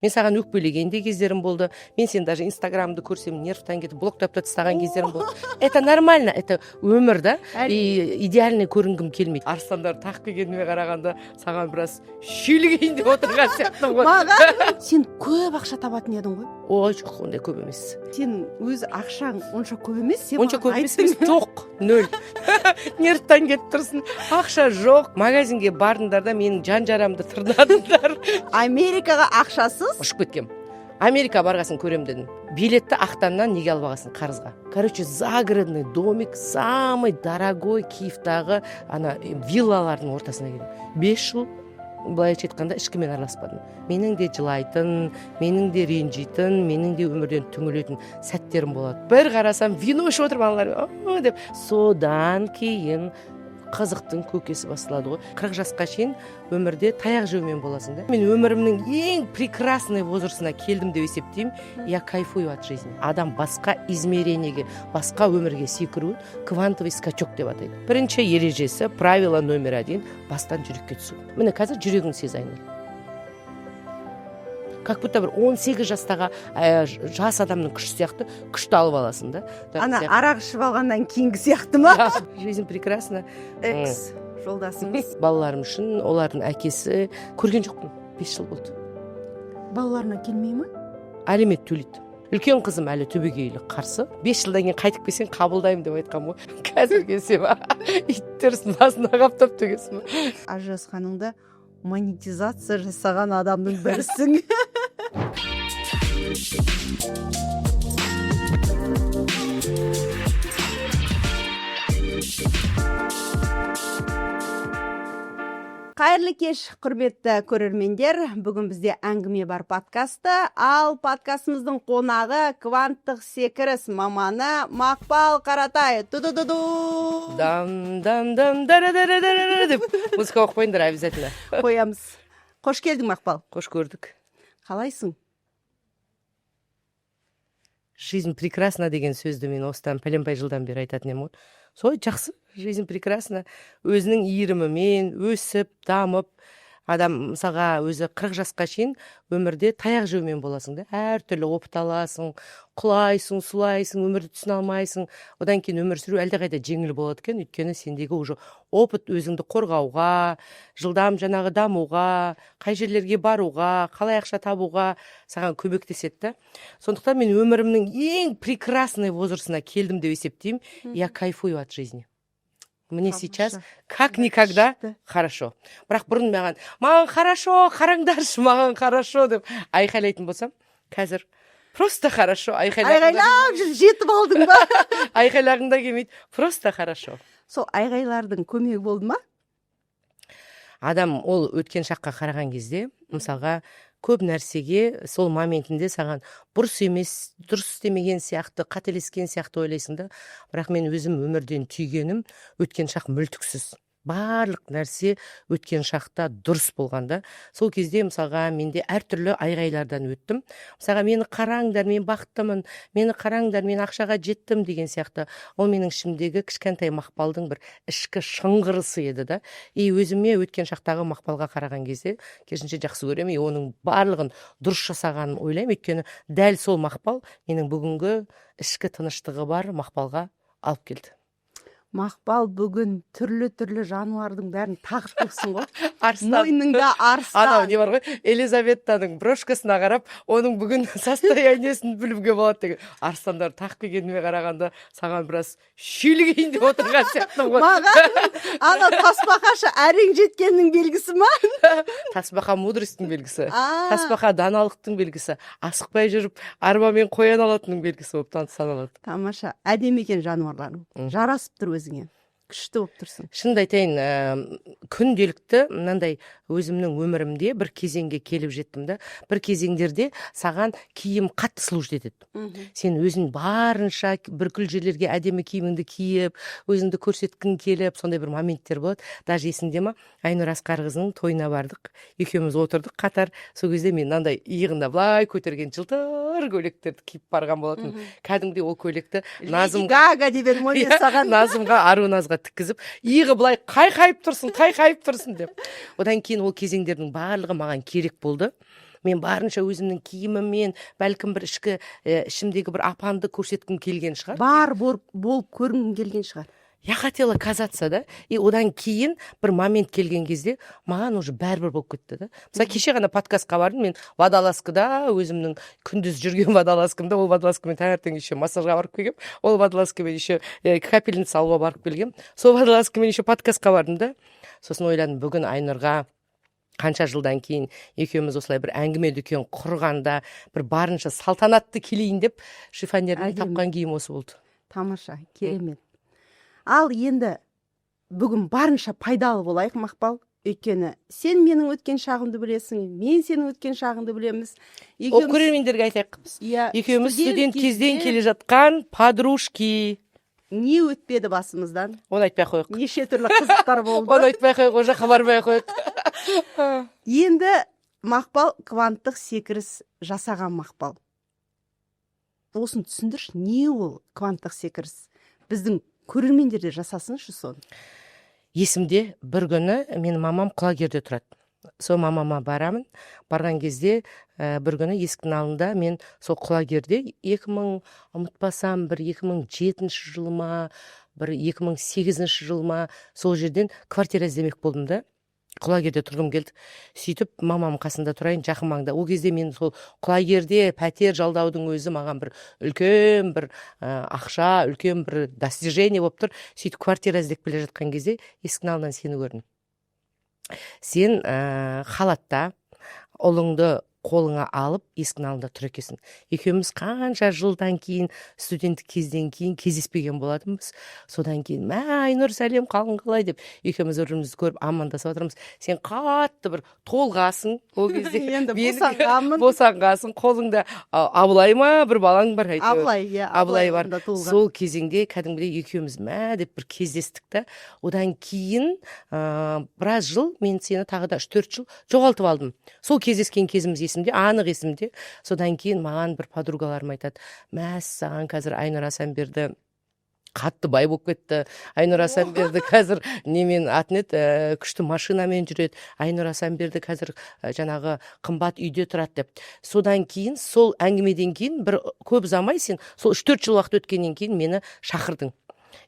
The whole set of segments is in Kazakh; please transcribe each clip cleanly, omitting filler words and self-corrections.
Мен саған өкпелеген де кездерім болды. Мен сені даже Инстаграмды көрсем, нервтан кетіп, блоктап та тастаған кездерім болды. Это нормально, это өмір да. И идеальный көрінгім келмейді. Арыстандар тақ келгеніме қарағанда, саған біраз шүйлігейін деп отырған сияқтымын ғой. Маған сен көп ақша табатын едің ғой. Ой, жоқ, ондай көп емес. Сенің өз ақшаң онша көп емес, сен онша маған көп емес. айттың. Емес, жоқ, нөл. Нервтан кетіп тұрсың, ақша жоқ. Магазинге бардыңдар да, менің жан жарамды тырнадыңдар. Америкаға ақшасыз Ұшып кеткем. Америка барғасын көрем дедім. Билетті Ақтаннан неге алып алғансың қарызға? Короче, загородный домик, самый дорогой Киевтағы ана виллалардың ортасына келдім. 5 жыл, былайша айтқанда, ешкіммен араласпадым. Менің де жылайтын, менің де ренжитін, менің де өмірден түңілетін сәттерім болады. Бір қарасам, вино ішіп отырып аналар «А» деп. Содан кейін қызықтың көкесі басталады ғой. 40 жасқа шейін өмірде таяқ жеумен боласың да. Мен өмірімнің ең прекрасный возрастына келдім деп есептеймін. Я кайфую от жизни. Адам басқа измерениеге, басқа өмірге секіруін квантовый скачок деп атайды. Бірінші ережесі, правило номер один: бастан жүрекке түсу. Міне, қазір жүрегің сез, Айнұр. Как будто бір 18 жастағы жас адамның күші сияқты күшті алып аласың да. Ана арақ ішіп алғаннан кейінгі сияқты ма? Жизнь прекрасна. Экс жолдасыңыз. Балаларым үшін олардың әкесі көрген жоқпын, 5 жыл болды. Балаларына келмей ма? Алимент төлейді. Үлкен қызым әлі түбегейлі қарсы. 5 жылдан кейін қайтып келсең, қабылдаймын деп айтқанмын ғой. Қазір келсем, иттерсің, басына қаптап төгесің ба? Ажырасқаныңда монетизация жасаған адамның бірісің. Қайырлы кеш, құрметті көрермендер! Бүгін бізде «Әңгіме бар» подкасты. Ал подкастымыздың қонағы — кванттық секіріс маманы Мақпал Қаратай. ту ду ду ду Дам дам дам дара дара дара деп музыка қойып қойыңдар обязательно. Қоямыз. Қош келдің, Мақпал. Қош көрдік. Қалайсың? «Жизнь прекрасна» деген сөзді мен осыдан пәленбай жылдан бері айтатын едім ғой. Солай, жақсы, жизнь прекрасна. Өзінің иірімімен өсіп, дамып, адам, мысалға, өзі 40 жасқа шейін өмірде таяқ жеумен боласың да, әртүрлі опыт аласың, құлайсың, сұлайсың, өмірді түсіне алмайсың. Одан кейін өмір сүру әлдеқайда жеңіл болады екен, өйткені сендегі уже опыт өзіңді қорғауға, жылдам жаңағы дамуға, қай жерлерге баруға, қалай ақша табуға саған көмектеседі да. Сондықтан мен өмірімнің ең прекрасный возрастына келдім деп есептеймін. Я кайфую от жизни. Мне сейчас как никогда хорошо. Бірақ бұрын маған хорошо, қараңдаршы, маған хорошо деп айқайлайтын болсам, қазір просто хорошо. Айғайлап жүріп жетіп алдың ба? Айқайлағың да келмейді, просто хорошо. Сол айғайлардың көмегі болды ма? Адам ол өткен шаққа қараған кезде, мысалға, көп нәрсеге сол моментінде саған бұрыс емес, дұрыс істемеген сияқты, қателескен сияқты ойлайсың да. Бірақ мен өзім өмірден түйгенім: өткен шақ мүлтіксіз, барлық нәрсе өткен шақта дұрыс болған да. Сол кезде, мысалға, менде әртүрлі айғайлардан өттім. Мысалға, «Мені қараңдар, мен бақыттымын, мені қараңдар, мен ақшаға жеттім» деген сияқты. Ол менің ішімдегі кішкентай Мақпалдың бір ішкі шыңғырысы еді да. И өзіме өткен шақтағы Мақпалға қараған кезде, керісінше, жақсы көремін и оның барлығын дұрыс жасағанын ойлаймын, өйткені дәл сол Мақпал менің бүгінгі ішкі тыныштығы бар Мақпалға алып келді. Мақпал, бүгін түрлі түрлі жануардың бәрін тағып тұрсың ғой. Арыстан. Мойныңда арыстан. Анау не бар ғой, Елизаветтаның брошкасына қарап, оның бүгін состояниесін білуге болады деген. Арыстандар тағып келгеніме қарағанда, саған біраз шүйлігейін деп отырған сияқтымын ғой. Маған ана тасбақаша әрең жеткеннің белгісі ма? Тасбақа — мудростьтің белгісі. А. Тасбақа — даналықтың белгісі, асықпай жүріп арбамен қоян алатынның белгісі болып саналады. Тамаша, әдемі екен жануарларың. Жарасып тұр өзіңе, күшті болып тұрсың. Шынымды айтайын, күнделікті мынандай өзімнің өмірімде бір кезеңге келіп жеттім да. Бір кезеңдерде саған киім қатты служить етеді. Сен өзің барынша бүкіл жерлерге әдемі киіміңді киіп, өзіңді көрсеткің келіп, сондай бір моменттер болады. Даже есіңде ма, Айнұр Асқарқызының тойына бардық, екеуміз отырдық қатар. Сол кезде мен мынандай иығында былай көтерген жылтыр көйлектерді киіп барған болатынмын. Кәдімгідей ол көйлекті Назым Гага деп едім ғой мен саған. Назымға, Аруназға тіккізіп, иығы былай қайқайып тұрсын, қайқайып тұрсын деп. Одан кейін ол кезеңдердің барлығы маған керек болды. Мен барынша өзімнің киіміммен, бәлкім, бір ішкі ішімдегі бір апанды көрсеткім келген шығар. Бар болып көрінгің келген шығар. Я хотела казаться, да. И одан кейін бір момент келген кезде маған уже бәрібір болып кетті да. Мысалы, кеше ғана подкастқа бардым. Мен водолазкада, өзімнің күндіз жүрген водолазкамда, ол водолазкамен таңертең еще массажға барып келгенмін, ол водолазкамен еще капельница алуға барып келгенмін, сол водолазкамен еще подкастқа бардым да. Сосын ойладым: бүгін Айнұрға қанша жылдан кейін екеуміз осылай бір әңгіме дүкен құрғанда, бір барынша салтанатты келейін деп, шифонерден Әдемі. тапқан киім осы болды. Тамаша, керемет. Ал енді бүгін барынша пайдалы болайық, Мақпал, өйткені сен менің өткен шағымды білесің, мен сенің өткен шағыңды білеміз. Ол көрермендерге айтайық, біз иә екеуміз студент кезден келе жатқан подружки. Не өтпеді басымыздан? Оны айтпай ақ қояйық. Неше түрлі қызықтар болды. Оны айтпай ақ қояйық, ол жаққа бармай ақ қояйық. Енді, Мақпал, кванттық секіріс жасаған Мақпал, осыны түсіндірші, не ол кванттық секіріс? Біздің көрермендер де жасасыншы соны. Есімде, бір күні менің мамам Құлагерде тұрады, сол мамама барамын. Барған кезде бір күні есіктің алдында мен сол Құлагерде 2000, ұмытпасам, бір 2007 жылы ма, бір 2008 жыл ма, сол жерден квартира іздемек болдым да. Құлагерде тұрғым келді. Сөйтіп, мамам қасында тұрайын, жақын маңда. Ол кезде мен сол Құлагерде пәтер жалдаудың өзі маған бір үлкен бір ақша, үлкен бір достижение болып тұр. Сөйтіп, квартира іздеп келе жатқан кезде есіктің алдынан сені көрдім. Сен халатта, ұлыңды қолыңа алып, есіктің алдында тұр екенсің. Екеуміз қанша жылдан кейін, студенттік кезден кейін кездеспеген болатынбыз. Содан кейін: «Мә, Айнұр, сәлем, қалың қалай?» – деп, екеуміз бір бірімізді көріп, амандасып жатырмыз. Сен қатты бір толғасың ол кезде. Енді босанғанмын. Босанғансың, қолыңда Абылай ма, бір балаң бар әйтеуір. Абылай, иә. Абылай бар. Қолында туылған. Сол кезеңде кәдімгідей екеуміз мә деп бір кездестік та. Одан кейін біраз жыл мен сені тағы да 3-4 жыл жоғалтып алдым. Сол кездескен кезіміз есімде, анық есімде. Содан кейін маған бір подругаларым айтады: «Мәссаған, қазір Айнұр Асанберді қатты бай болып кетті, Айнұр Асанберді қазір немен, аты не еді, күшті машинамен жүреді, Айнұр Асанберді қазір жаңағы қымбат үйде тұрады», – деп. Содан кейін, сол әңгімеден кейін бір көп ұзамай, сен сол 3-4 жыл уақыт өткеннен кейін мені шақырдың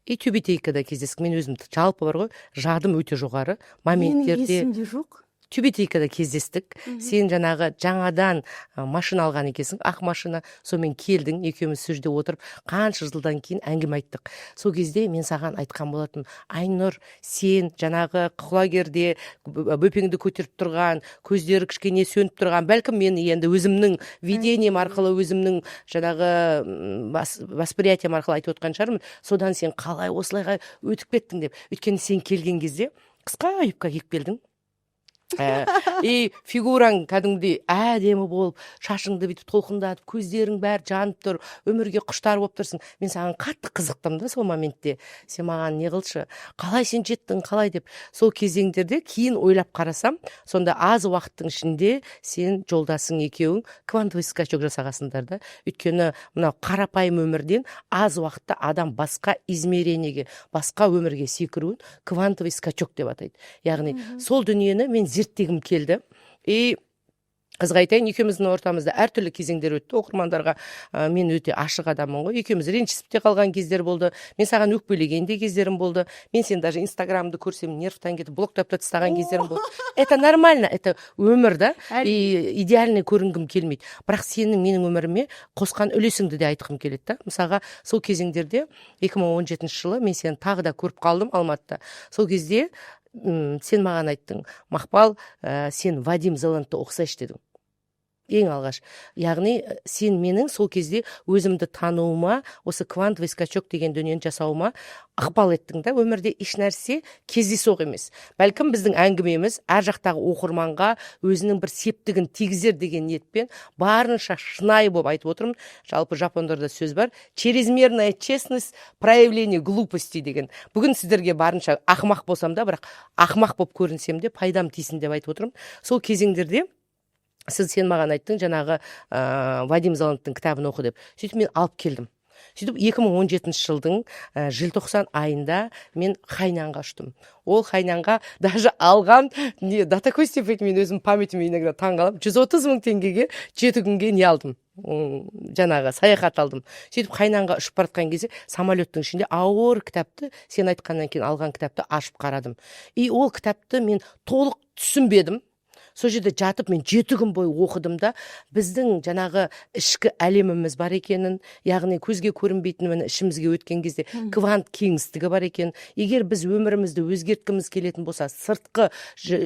и Тюбетейкада кездестік. Мен өзім жалпы бар ғой, жадым өте жоғары. Менің Моменттерде есімде жоқ. Тюбетейкада кездестік. Сен жаңағы жаңадан машина алған екенсің, ақ машина, сонымен келдің. Екеуміз сол жерде отырып, қанша жылдан кейін әңгіме айттық. Сол кезде мен саған айтқан болатынмын: «Айнұр, сен жаңағы Құлагерде бөпеңді көтеріп тұрған, көздері кішкене сөніп тұрған, бәлкім, мен енді өзімнің видением арқылы, өзімнің жаңағы восприятием арқылы айтып отқан шығармын, содан сен қалай осылайға өтіп кеттің?» – деп. Өйткені сен келген кезде қысқа юбка киіп келдің и фигураң кәдімгідей әдемі болып, шашыңды бүйтіп толқындатып, көздерің бәрі жанып тұр, өмірге құштар болып тұрсың. Мен саған қатты қызықтым да сол моментте. Сен маған не қылшы, қалай сен жеттің, қалай деп. Сол кезеңдерде кейін ойлап қарасам, сонда аз уақыттың ішінде сен, жолдасың екеуің квантовый скачок жасағансыңдар да. Өйткені мынау қарапайым өмірден аз уақытта адам басқа измерениеге, басқа өмірге секіруін квантовый скачок деп атайды. Яғни сол дүниені мен зерттегім келді. И қызық айтайын, екеуміздің ортамызда әртүрлі кезеңдер өтті. Оқырмандарға мен өте ашық адаммын ғой, екеуміз ренжісіп те қалған кездер болды, мен саған өкпелеген де кездерім болды. Мен сені даже Инстаграмды көрсем, нервтан кетіп, блоктап та тастаған кездерім болды. Это нормально, это өмір да. И идеальный көрінгім келмейді, бірақ сенің менің өміріме қосқан үлесіңді де айтқым келеді да. Мысалға, сол кезеңдерде 2017 жылы мен сені тағы да көріп қалдым Алматыда. Сол кезде сен маған айттың: «Мақпал, сен Вадим Зеландты оқысайшы», – дедің ең алғаш. Яғни сен менің сол кезде өзімді тануыма, осы квантовый скачок деген дүниені жасауыма ықпал еттің да. Өмірде ешнәрсе кездейсоқ емес. Бәлкім, біздің әңгімеміз әр жақтағы оқырманға өзінің бір септігін тигізер деген ниетпен барынша шынайы болып айтып отырмын. Жалпы жапондарда сөз бар: «Чрезмерная честность – проявление глупости» деген. Бүгін сіздерге барынша ақымақ болсам да, бірақ ақымақ болып көрінсем де, пайдам тисін деп айтып отырмын. Сол кезеңдерде сен маған айттың жаңағы Вадим Зеландтың кітабын оқы деп. Сөйтіп мен алып келдім. Сөйтіп 2017 жылдың желтоқсан айында мен Хайнанға ұштым. Ол Хайнанға даже алған не, до такой степени мен өзім памятіме иногда таң қаламын, 130 000 теңгеге 7 күнге не алдым, жаңағы саяхат алдым. Сөйтіп Хайнанға ұшып бара жатқан кезде самолеттің ішінде ауыр кітапты, сен айтқаннан кейін алған кітапты ашып қарадым. И ол кітапты мен толық түсінбедім. Сол жерде жатып мен 7 күн бойы оқыдым да, біздің жаңағы ішкі әлеміміз бар екенін, яғни көзге көрінбейтін, міне, ішімізге өткен кезде квант кеңістігі бар екен. Егер біз өмірімізді өзгерткіміз келетін болса, сыртқы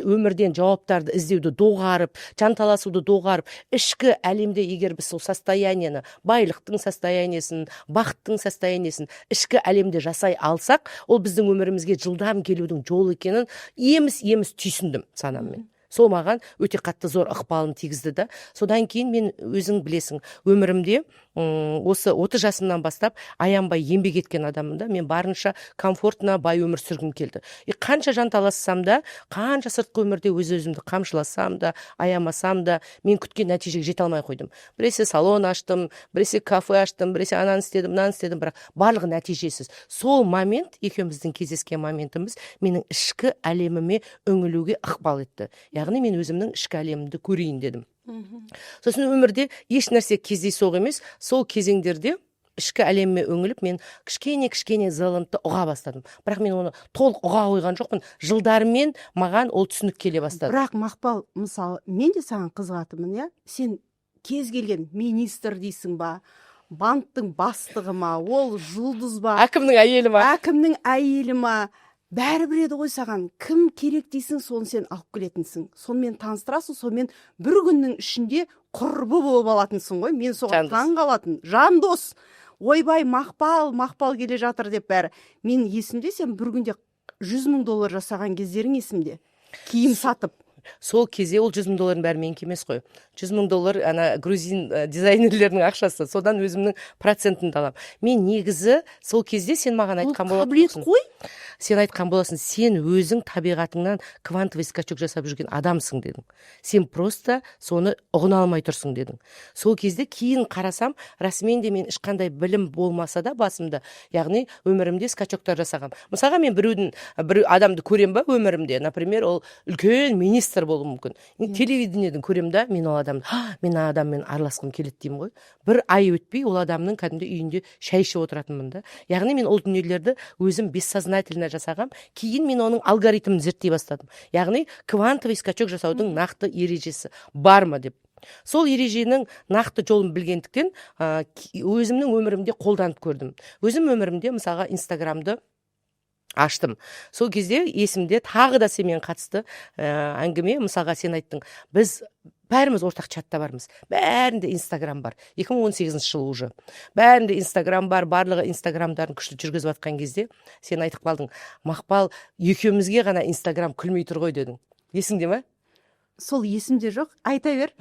өмірден жауаптарды іздеуді доғарып, жанталасуды доғарып, ішкі әлемде егер біз сол состояниені, байлықтың состояниесін, бақыттың состояниесін ішкі әлемде жасай алсақ, ол біздің өмірімізге жылдам келудің жолы екенін еміс еміс түйсіндім санаммен. Сол маған өте қатты зор ықпалын тигізді да. Содан кейін мен, өзің білесің, өмірімде осы 30 жасымнан бастап аянбай еңбек еткен адаммын да. Мен барынша комфортно, бай өмір сүргім келді. И қанша жанталассам да, қанша сыртқы өмірде өз өзімді қамшыласам да, аямасам да, мен күткен нәтижеге жете алмай қойдым. Біресе салон аштым, біресе кафе аштым, біресе ананы істедім, мынаны істедім, бірақ барлығы нәтижесіз. Сол момент, екеуміздің кездескен моментіміз менің ішкі әлеміме үңілуге ықпал етті. Яғни мен өзімнің ішкі әлемімді көрейін дедім. Сосын өмірде еш нәрсе кездейсоқ емес. Сол кезеңдерде ішкі әлеміме үңіліп, мен кішкене кішкене Зеландты ұға бастадым, бірақ мен оны толық ұға қойған жоқпын. Жылдармен маған ол түсінік келе бастады. Бірақ, Мақпал, мысалы, мен де саған қызығатынмын, иә. Сен кез келген министр дейсің ба, банктың бастығы ма, ол жұлдыз ба, әкімнің әйелі ма, әкімнің әйелі ма, бәрібір еді ғой саған. Кім керек дейсің, соны сен алып келетінсің, сонымен таныстырасың, сонымен бір күннің ішінде құрбы болып алатынсың ғой. Мен соған Жандос. таң қалатын. Жандос, ойбай, Мақпал, Мақпал келе жатыр деп бәрі. Мен есімде, сен бір күнде 100 000 доллар жасаған кездерің есімде, киім сатып. Сол кезде ол 100 000 доллардың бәрі менікі емес қой. 100 000 доллар ана грузин дизайнерлердің ақшасы, содан өзімнің процентімді аламын. Мен негізі сол кезде сен маған Бұл айтқан қабілет болатынсың. қой. Сен айтқан боласың: «Сен өзің табиғатыңнан квантовый скачок жасап жүрген адамсың», — дедің. «Сен просто соны ұғына алмай тұрсың», — дедің. Сол кезде кейін қарасам, расымен де мен ешқандай білім болмаса да басымда, яғни өмірімде скачоктар жасағам. Мысалға, мен біреудің, бір адамды көрем ба өмірімде, например, ол үлкен министр болуы мүмкін, телевидениеден көрем да, мен ол адамды: «А, мен ана адаммен араласқым келеді», — деймін ғой. Бір ай өтпей ол адамның кәдімгідей үйінде шай ішіп отыратынмын да. Яғни мен ол дүниелерді өзім бессознательно жасағам. Кейін мен оның алгоритмін зерттей бастадым, яғни квантовый скачок жасаудың нақты ережесі бар ма деп. Сол ереженің нақты жолын білгендіктен, өзімнің өмірімде қолданып көрдім. Өзім өмірімде, мысалға, Инстаграмды аштым. Сол кезде есімде, тағы да сенімен қатысты әңгіме. Мысалға, сен айттың: «Біз бәріміз ортақ чатта бармыз, бәрінде Инстаграм бар». 2018 жыл уже бәрінде Инстаграм бар, барлығы Инстаграмдарын күшті жүргізіп жатқан кезде сен айтып қалдың: «Мақпал, екеумізге ғана Инстаграм күлмей тұр ғой», — дедің. Есіңде ма? Сол есімде жоқ, айта бер,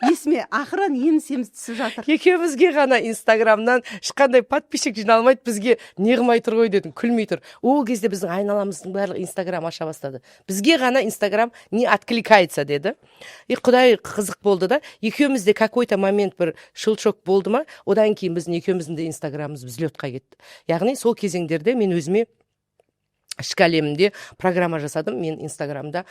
есіме ақырын еміс еміс түсіп жатыр. «Екеумізге ғана Инстаграмнан ешқандай подписчик жиналмайды, бізге не қылмай тұр ғой», — дедің, «күлмей тұр». Ол кезде біздің айналамыздың барлығы Инстаграм аша бастады, «бізге ғана Инстаграм не откликается» деді. И құдай қызық болды да, екеумізде какой то момент бір щелчок болды ма, одан кейін біздің екеуміздің де Инстаграмымыз взлетқа кетті. Яғни сол кезеңдерде мен өзіме ішкі әлемімде программа жасадым: мен Инстаграмда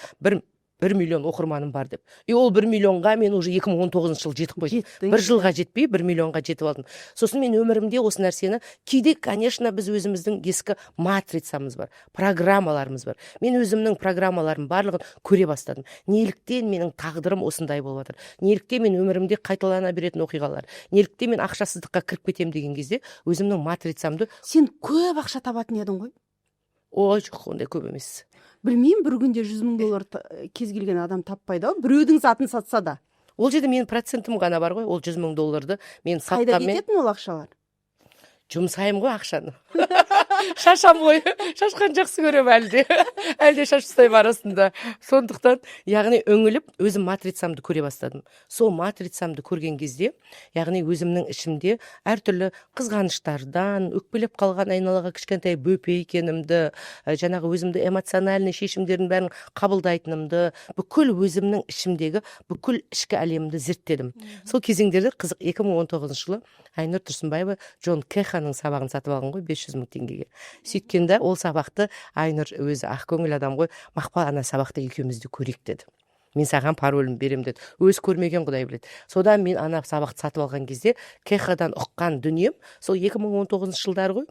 1 миллион оқырманым бар деп. И ол 1 миллионға мен уже 2019 жылы жетіп қойдым. Жеттің. Бір жылға жетпей 1 миллионға жетіп алдым. Сосын мен өмірімде осы нәрсені кейде, конечно, біз өзіміздің ескі матрицамыз бар, программаларымыз бар. Мен өзімнің программаларым барлығын көре бастадым: неліктен менің тағдырым осындай болып жатыр, неліктен мен өмірімде қайталана беретін оқиғалар, неліктен мен ақшасыздыққа кіріп кетемін деген кезде өзімнің матрицамды Сен көп ақша табатын едің ғой. Ой, жоқ, ондай көп емес. Білмеймін, бір күнде 100 000 доллар кез келген адам таппайды ау, біреудің затын сатса да. Ол жерде менің процентім ғана бар ғой. Ол 100 000 долларды мен Қайда сатқанмен кететін ол ақшалар? Жұмсаймын ғой ақшаны. Шашам ғой, шашқан жақсы көремін әлі де, әлі де шашып тастаймын арасында. Сондықтан, яғни, үңіліп, өзім матрицамды көре бастадым. Сол матрицамды көрген кезде, яғни, өзімнің ішімде әртүрлі қызғаныштардан өкпелеп қалған айналаға кішкентай бөпе екенімді, жаңағы өзімді эмоциональный шешімдердің бәрін қабылдайтынымды, бүкіл өзімнің ішімдегі бүкіл ішкі әлемімді зерттедім. Сол кезеңдерде қызық, 2019 жылы Айнұр Тұрсынбаева Джон Кеханың сабағын сатып алған ғой 500 мың теңгеге. Сөйткенде ол сабақты Айнұр өзі ақкөңіл адам ғой: «Мақпал, ана сабақты екеуміз де көрейік», – деді. «Мен саған паролін беремін», – деді. Өзі көрмеген, құдай біледі. Содан мен ана сабақты сатып алған кезде Кехадан ұққан дүнием, сол 2019 жылдары ғой,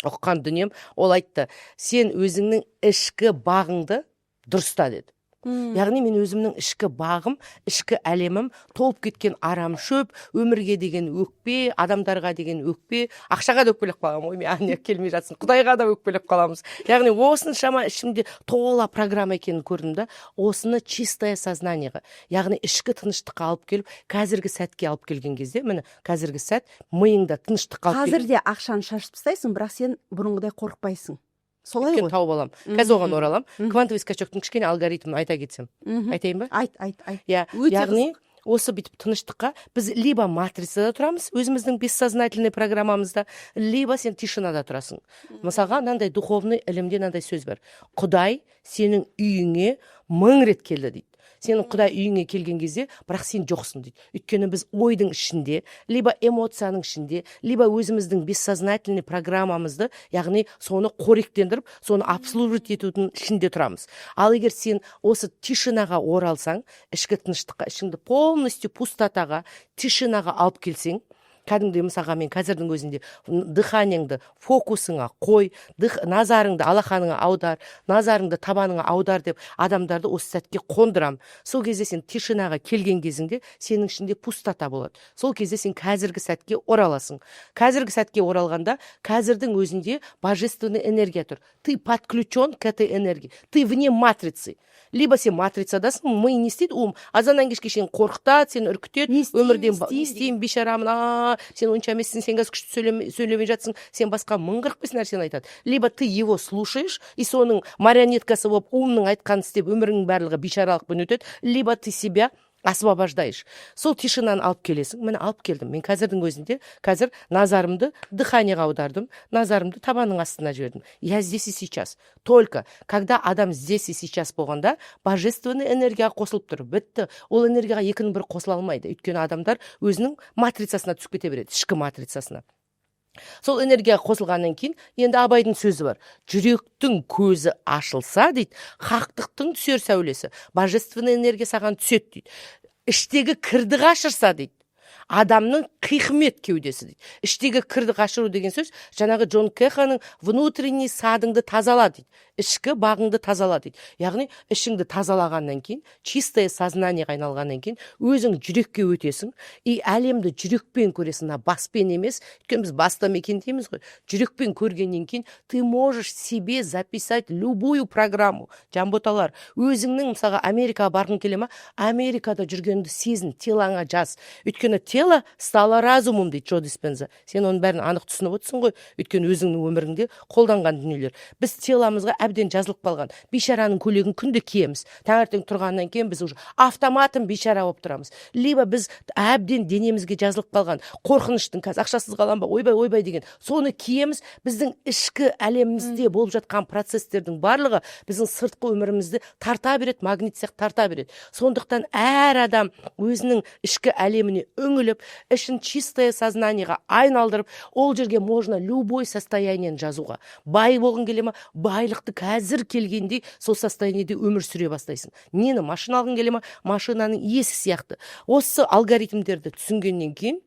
ұққан дүнием, ол айтты: «Сен өзіңнің ішкі бағыңды дұрыста», – деді. Яғни мен өзімнің ішкі бағым, ішкі әлемім толып кеткен арам шөп, өмірге деген өкпе, адамдарға деген өкпе, ақшаға да өкпелеп қаламын ғой мен, әне келмей жатсын, құдайға да өкпелеп қаламыз. Яғни осыншама ішімде тола программа екенін көрдім да, осыны чистое сознание ға, яғни ішкі тыныштыққа алып келіп, қазіргі сәтке алып келген кезде, міне, қазіргі сәт миыңда тыныштыққа алып Қазір де ақшаны шашып тастайсың, бірақ сен бұрынғыдай қорықпайсың, солай Өйткені ғой? тауып аламын. Қазір оған ораламын. Квантовый скачок тың кішкене алгоритмін айта кетсем. Айтайын ба? Айт, айт, айт. Иә. Өте. Яғни осы бүйтіп тыныштыққа біз либо матрицада тұрамыз, өзіміздің бессознательный программамызда, либо сен тишина да тұрасың. Мысалға, мынандай духовный ілімде мынандай сөз бар: «Құдай сенің үйіңе мың рет келді», – дейді. Сенің құдай үйіңе келген кезде, бірақ сен жоқсың дейді. Өйткені біз ойдың ішінде, либо эмоцияның ішінде, либо өзіміздің бессознательный программамызды, яғни соны қоректендіріп, соны обслуживать етудің ішінде тұрамыз. Ал егер сен осы тишина ға оралсаң, ішкі тыныштыққа, ішіңді полностью пустота ға, тишина ға алып келсең, кәдімгідей, мысалға, мен қазірдің өзінде дыхание ңді фокусыңа қой, назарыңды алақаныңа аудар, назарыңды табаныңа аудар деп адамдарды осы сәтке қондырам. Сол кезде сен тишина ға келген кезіңде сенің ішінде пустота болады. Сол кезде сен қазіргі сәтке ораласың. Қазіргі сәтке оралғанда, қазірдің өзінде божественный энергия тұр, ты подключен к этой энергии, ты вне матрицы. Либо сен матрицадасың. Ми не істейді? Ум азаннан кешке шейін қорқытады, сені үркітеді. Не істеймін, Өмірден не не істеймін. істеймін, бейшарамын, а сен онша емессің, сен қазір күшті сөйлемей жатсың, сен басқа 1045 нәрсені айтады. Либо ты его слушаешь и соның марионеткасы болып, умның айтқанын істеп, өміріңнің барлығы бейшаралықпен өтеді, либо ты себя освобождаешь. Сол тишина ны алып келесің. Міне, алып келдім мен қазірдің өзінде. Қазір назарымды дыхание ға аудардым, назарымды табанның астына жібердім. Я здесь и сейчас. Только когда адам здесь и сейчас болғанда, божественный энергияға қосылып тұр, бітті. Ол энергияға екінің бірі қосыла алмайды, өйткені адамдар өзінің матрицасына түсіп кете береді, ішкі матрицасына. Сол энергияға қосылғаннан кейін, енді Абайдың сөзі бар: «Жүректің көзі ашылса, – дейді, – хақтықтың түсер сәулесі», божественный энергия саған түседі дейді. «Іштегі кірді қашырса, – дейді, – адамның хикмет кеудесі», – дейді. Іштегі кірді қашыру деген сөз жаңағы Джон Кеханың «внутренний сад ыңды тазала» дейді, ішкі бағыңды тазала дейді. Яғни ішіңді тазалағаннан кейін, чистое сознание ға айналғаннан кейін, өзің жүрекке өтесің и әлемді жүрекпен көресің, мына баспен емес, өйткені біз баста мекендейміз ғой. Жүрекпен көргеннен кейін ты можешь себе записать любую программу. Жанботалар, өзіңнің, мысалға, Америкаға барғың келе ма? Америкада жүргеніңді сезін, тело ңа жаз, өйткені тело стало разумом дейді Джо Диспенза. Сен оның бәрін анық түсініп отырсың ғой, өйткені өзіңнің өміріңде қолданған дүниелер. Біз тело мызға әбден жазылып қалған бейшараның көйлегін күнде киеміз. Таңертең тұрғаннан кейін біз уже автоматом бейшара болып тұрамыз. Либо біз әбден денемізге жазылып қалған қорқыныштың, қазір ақшасыз қалам ба, ойбай, ойбай деген, соны киеміз. Біздің ішкі әлемімізде болып жатқан процесстердің барлығы біздің сыртқы өмірімізді тарта береді, магнит сияқты тарта береді. Сондықтан әр адам өзінің ішкі әлеміне үңіліп, ішін чистое сознание ға айналдырып, ол жерге можно любой состояние ні жазуға. Бай болғың келе ма? Байлықты қазір келгендей сол состояние де өмір сүре бастайсың. Нені, машина алғың келе ма? Машинаның иесі сияқты. Осы алгоритмдерді түсінгеннен кейін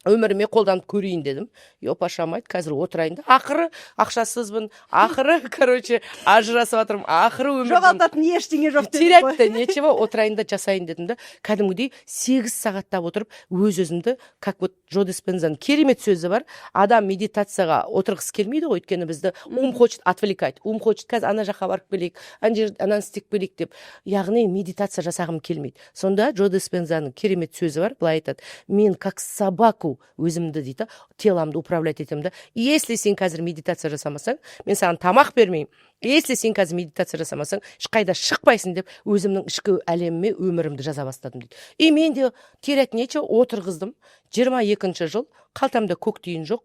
өміріме қолданып көрейін дедім. Ёпашамайды, қазір отырайын да, ақыры ақшасызбын, ақыры, короче, ажырасып жатырмын, ақыры өмірден Жоғалтатын ештеңе жоқ дедің ғой. Терять то нечего, отырайын да жасайын дедім да, кәдімгідей 8 сағаттап отырып, өз өзімді как вот Джо Диспензаның керемет сөзі бар: адам медитацияға отырғысы келмейді ғой, өйткені бізді ум хочет отвлекать, ум хочет қазір ана жаққа барып келейік, ана жер, ананы істеп келейік деп, яғни медитация жасағым келмейді. Сонда Джо Диспензаның керемет сөзі бар, былай айтады: «Мен как собаку өзімді, — дейді, — тело мды управлять етемін да. Если сен қазір медитация жасамасаң, мен саған тамақ бермеймін. Если сен қазір медитация жасамасаң, ешқайда шықпайсың», — деп өзімнің ішкі әлеміме өмірімді жаза бастадым дейді. И мен де, терять нечего, отырғыздым. 22-жыл, қалтамда көк тиын жоқ,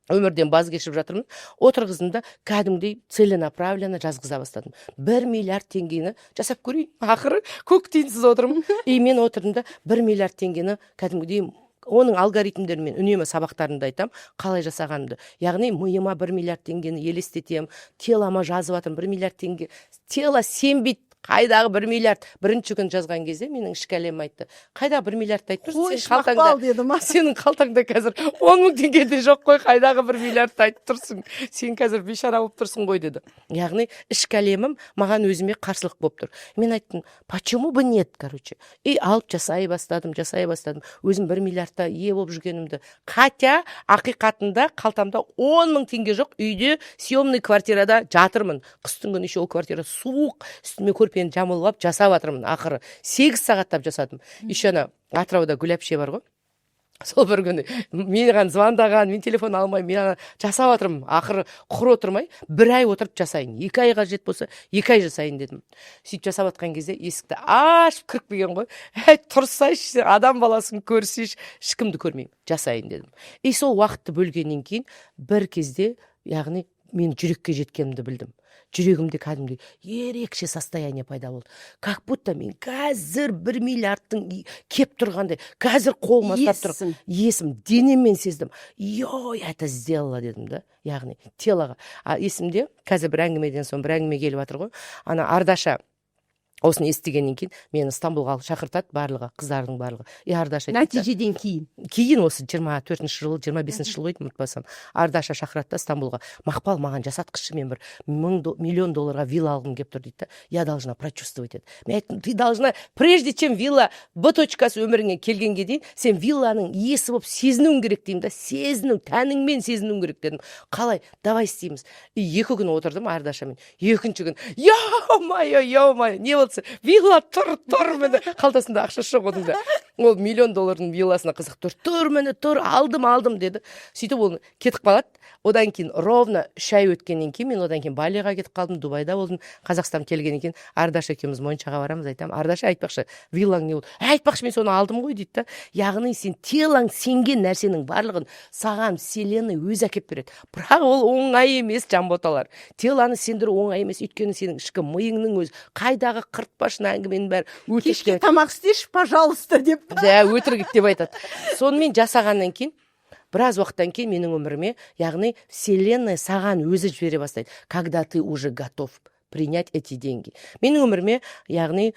өмірден баз кешіп жатырмын. Отырғыздым да, кәдімгідей целенаправленно жазғыза бастадым. 1 миллиард теңгені жасап көрейін, ақыры көк тиынсыз отырмын. И мен отырдым да, 1 миллиард теңгені кәдімгідей, оның алгоритмдерін мен үнемі сабақтарымда айтамын, қалай жасағанымды. Яғни миыма 1 миллиард теңгені елестетемін, тело ма жазып жатырмын 1 миллиард теңге. Тело сенбейді: «Қайдағы 1 миллиард?» Бірінші күн жазған кезде менің ішкі әлемім айтты: «Қайдағы 1 миллиардты айтып тұрсың? Қойшы, сен қалтаңда Мақпал, — деді ма? Сенің қалтаңда қазір 10 000 теңге де жоқ қой, қайдағы 1 миллиардты айтып тұрсың? Сен қазір бейшара болып тұрсың ғой», — деді. Яғни ішкі әлемім маған, өзіме қарсылық болып тұр. Мен айттым: «Почему бы нет?» Короче, и алып жасай бастадым, жасай бастадым өзім 1 миллиардта ие болып жүргенімді. Хотя ақиқатында қалтамда 10 000 теңге жоқ, үйде, съемный квартирада жатырмын. Қыстың күні еще ол квартира суық, үстіме көрпені жамылып алып жасап жатырмын. Ақыры 8 сағаттап жасадым. Еще ана Атырауда Гүл әпше бар ғой, сол бір күні маған звондаған, мен телефон алмай, мен ана жасап жатырмын. Ақыры құр отырмай, бір ай отырып жасайын, 2 ай қажет болса, 2 ай жасайын дедім. Сөйтіп жасап жатқан кезде есікті ашып кіріп келген ғой: «Әй, тұрсайшы сен, адам баласын көрсейші». Ешкімді көрмеймін, жасайын дедім. И сол уақытты бөлгеннен кейін бір кезде, яғни мен жүрекке жеткенімді білдім. Жүрегімде кәдімгідей ерекше состояние пайда болды, как будто мен қазір 1 миллиардтың кеп тұрғандай, қазір қолыма ұстап тұр. Иесісің. Есім, денеммен сездім: «Ой, это сделала», — дедім да. Яғни тело ға. А есімде, қазір бір әңгімеден соң бір әңгіме келіп жатыр ғой. Ана Ардаша осыны естігеннен кейін мені Стамбулға шақыртады барлығы, қыздардың барлығы. И Ардаша айтады да, Нәтижеден кейін. Кейін, осы 24-жылы, 25-жыл ғой, ұмытпасам, Ардаша шақырады да Стамбулға: «Мақпал, маған жасатқызшы, мен бір миллион долларға вилла алғым келіп тұр», — дейді да. «Я должна прочувствовать это». Мен айттым: «Ты должна, прежде чем вилла Б точкасы өміріңе келгенге дейін, сен вилланың иесі болып сезінуің керек», — деймін да. «Сезіну, тәніңмен сезінуің керек», — дедім. «Қалай? Давай істейміз». И 2 күн отырдым Ардашамен. Екінші күн: «Ё-моё, ё-моё, не болды?» «Вилла тұр, тұр міне». Қалтасында ақшасы жоқ оның да. Ол миллион доллардың вилласына қызық тұр, тұр, міне, тұр, алдым, алдым деді. Сөйтіп ол кетіп қалады. Одан кейін ровно 3 ай өткеннен кейін, мен одан кейін Балиға кетіп қалдым, Дубайда болдым. Қазақстан келгеннен кейін Ардаша екеуміз моншаға барамыз. Айтамын: «Ардаша, айтпақшы, виллаң не болды?» «Әй, айтпақшы, мен соны алдым ғой», — дейді да. Яғни сен тело ң сенген нәрсенің барлығын саған вселенная өзі әкеліп береді. Бірақ ол оңай емес, жанботалар, тело ны сендіру оңай емес, өйткені сенің ішкі миыңның өзі: «Қайдағы қыртпашын, әңгіменің бәрі өтірік» «Кешке деп. тамақ істеші, пожалуйста», — деп. Да, «өтірік» деп айтады. Сонымен жасағаннан кейін, біраз уақыттан кейін менің өміріме, яғни вселенная саған өзі жібере бастайды, когда ты уже готов принять эти деньги. Менің өміріме, яғни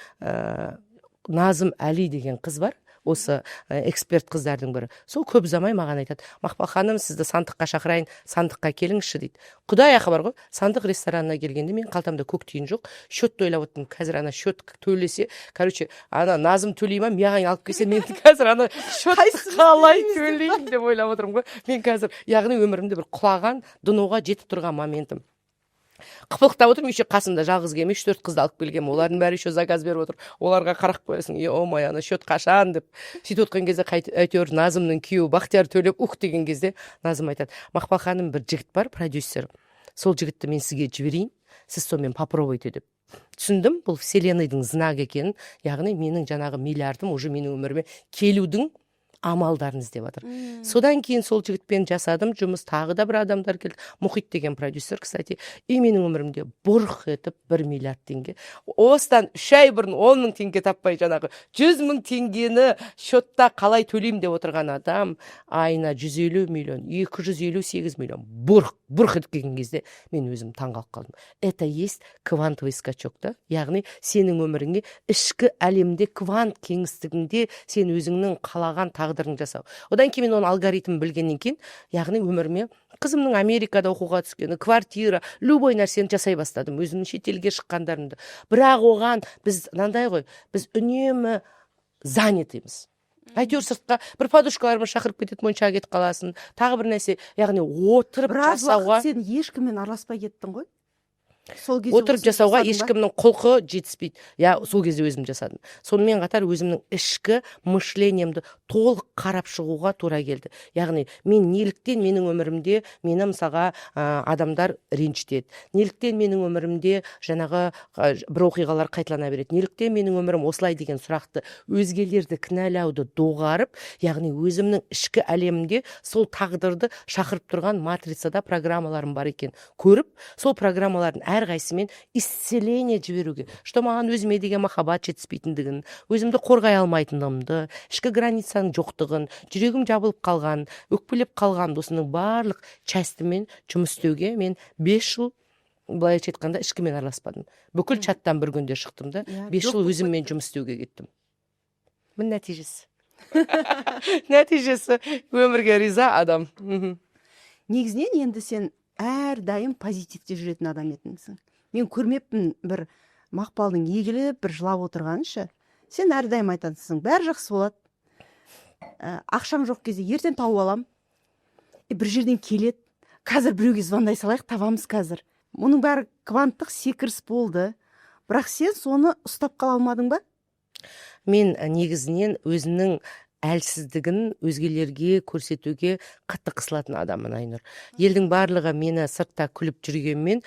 Назым Әли деген қыз бар, осы эксперт қыздардың бірі. Сол көп ұзамай маған айтады: «Мақпал ханым, сізді Сандыққа шақырайын, Сандыққа келіңізші», — дейді. Құдай ақы бар ғой, Сандық ресторанына келгенде мен қалтамда көк тиын жоқ, счет ты ойлап отырмын: қазір ана счет төлесе, короче, ана Назым төлей ма, маған алып келсе, мен қазір ана счет ты қалай төлеймін деп ойлап отырмын ғой мен қазір. Яғни өмірімде бір құлаған, дно ға жетіп тұрған моментім, қыпылықтап отырмын. Еще қасымда жалғыз келмей, үш төрт қызды алып келгенмін, олардың бәрі еще заказ беріп отыр. Оларға қарап қоясың: «Ё-моё, ана счет қашан?» — деп. Сөйтіп отқан кезде әйтеуір Назымның күйеуі Бақтияр төлеп, ух деген кезде Назым айтады: «Мақпал ханым, бір жігіт бар, продюсер, сол жігітті мен сізге жіберейін, сіз сонымен попробуйте», — деп. Түсіндім бұл вселенный дың знагы екенін. Яғни менің жаңағы миллиардым уже менің өміріме келудің амалдарын іздеп жатыр. Содан кейін сол жігітпен жасадым жұмыс, тағы да бір адамдар келді, Мұхит деген продюсер, кстати. И менің өмірімде бұрқ етіп 1 миллиард теңге. Осыдан 3 ай бұрын 10 000 теңге таппай, жаңағы 100 000 теңгені счет та қалай төлеймін деп отырған адам айына 150 миллион, 258 миллион бұрқ бұрқ етіп келген кезде мен өзім таңғалып қалдым. Это есть квантовый скачок да. Яғни сенің өміріңе ішкі әлемде, квант кеңістігінде сен өзіңнің қалаған тағдырың жасау. Одан кейін мен оның алгоритмін білгеннен кейін, яғни өміріме қызымның Америкада оқуға түскені, квартира, любой нәрсені жасай бастадым, өзімнің шетелге шыққандарымды. Бірақ оған біз мынандай ғой, біз үнемі занятый мыз. Әйтеуір сыртқа бір подружкаларың шақырып кетеді, моншаға кетіп қаласың, тағы бір нәрсе. Яғни отырып Біраз жасауға уақыт сен ешкіммен араласпай кеттің ғой сол кезде. Отырып Осыны жасауға жасадың ба? ешкімнің құлқы жетіспейді, иә. Сол кезде өзім жасадым. Сонымен қатар өзімнің ішкі мышлениемді толық қарап шығуға тура келді. Яғни мен неліктен менің өмірімде мені, мысалға, адамдар ренжітеді, неліктен менің өмірімде жаңағы бір оқиғалар қайталана береді, неліктен менің өмірім осылай деген сұрақты, өзгелерді кінәлауды доғарып, яғни өзімнің ішкі әлемімде сол тағдырды шақырып тұрған матрицада программаларым бар екен көріп, сол программалардың әрқайсысымен исцеление жіберуге, что маған өзіме деген махаббат жетіспейтіндігін, өзімді қорғай алмайтындығымды, ішкі границаның жоқтығын, жүрегім жабылып қалған, өкпелеп қалған, осының барлық частімен жұмыс істеуге мен 5 жыл, былайша айтқанда, ешкіммен араласпадым. Бүкіл чаттан бір күнде шықтым да, Иә, бес жоқ жыл болып өзіммен жұмыс істеуге кеттім. Міне, нәтижесі өмірге риза адам. Негізінен енді сен әрдайым позитивте жүретін адам едіңсің. Мен көрмеппін бір Мақпалдың егіліп, бір жылап отырғанын ше. Сен әрдайым айтатынсың: бәрі жақсы болады, ақшам жоқ кезде ертең тауып алам, бір жерден келеді, қазір біреуге звондай салайық, табамыз қазір. Мұның бәрі кванттық секіріс болды, бірақ сен соны ұстап қала алмадың ба? Мен негізінен өзімнің әлсіздігін өзгелерге көрсетуге қатты қысылатын адаммын, Айнұр. Елдің барлығы мені сыртта күліп жүргенмен,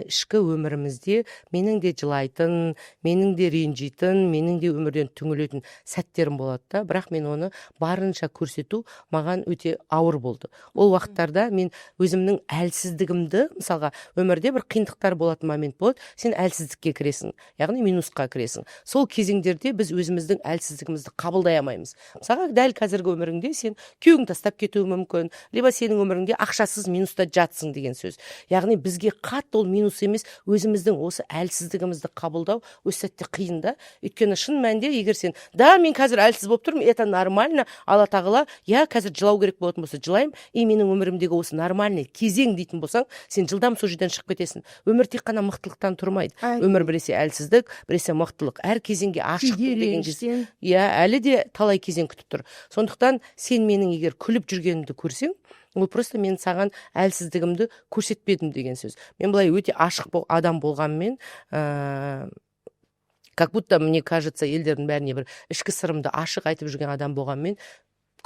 ішкі өмірімізде менің де жылайтын, менің де ренжитін, менің де өмірден түңілетін сәттерім болады да. Бірақ мен оны барынша көрсету маған өте ауыр болды. Ол уақыттарда мен өзімнің әлсіздігімді, мысалға, өмірде бір қиындықтар болатын момент болады, сен әлсіздікке кіресің, яғни минусқа кіресің. Сол кезеңдерде біз өзіміздің әлсіздігімізді қабылдай алмаймыз. Мысалға, дәл қазіргі өміріңде сен күйеуің тастап кетуі мүмкін, либо сенің өміріңде ақшасыз минуста жатсың деген сөз. Яғни бізге қатты ол минус емес, өзіміздің осы әлсіздігімізді қабылдау осы сәтте қиын да. Өйткені шын мәнінде егер сен да, мен қазір әлсіз болып тұрмын, это нормально, Алла тағала, иә, қазір жылау керек болатын болса, жылаймын, и менің өмірімдегі осы нормальный кезең дейтін болсаң, сен жылдам сол жерден шығып кетесің. Өмір тек қана мықтылықтан тұрмайды. Өмір біресе әлсіздік, біресе мықтылық, әр кезеңге ашықтық деген кезде. Иә, әлі де талай кезең күтіп тұр. Сондықтан сен менің егер күліп жүргенімді көрсең, ол просто мен саған әлсіздігімді көрсетпедім деген сөз. Мен былай өте ашық адам болғанмен, как будто, мне кажется, елдердің бәріне бір ішкі сырымды ашық айтып жүрген адам болғанмен,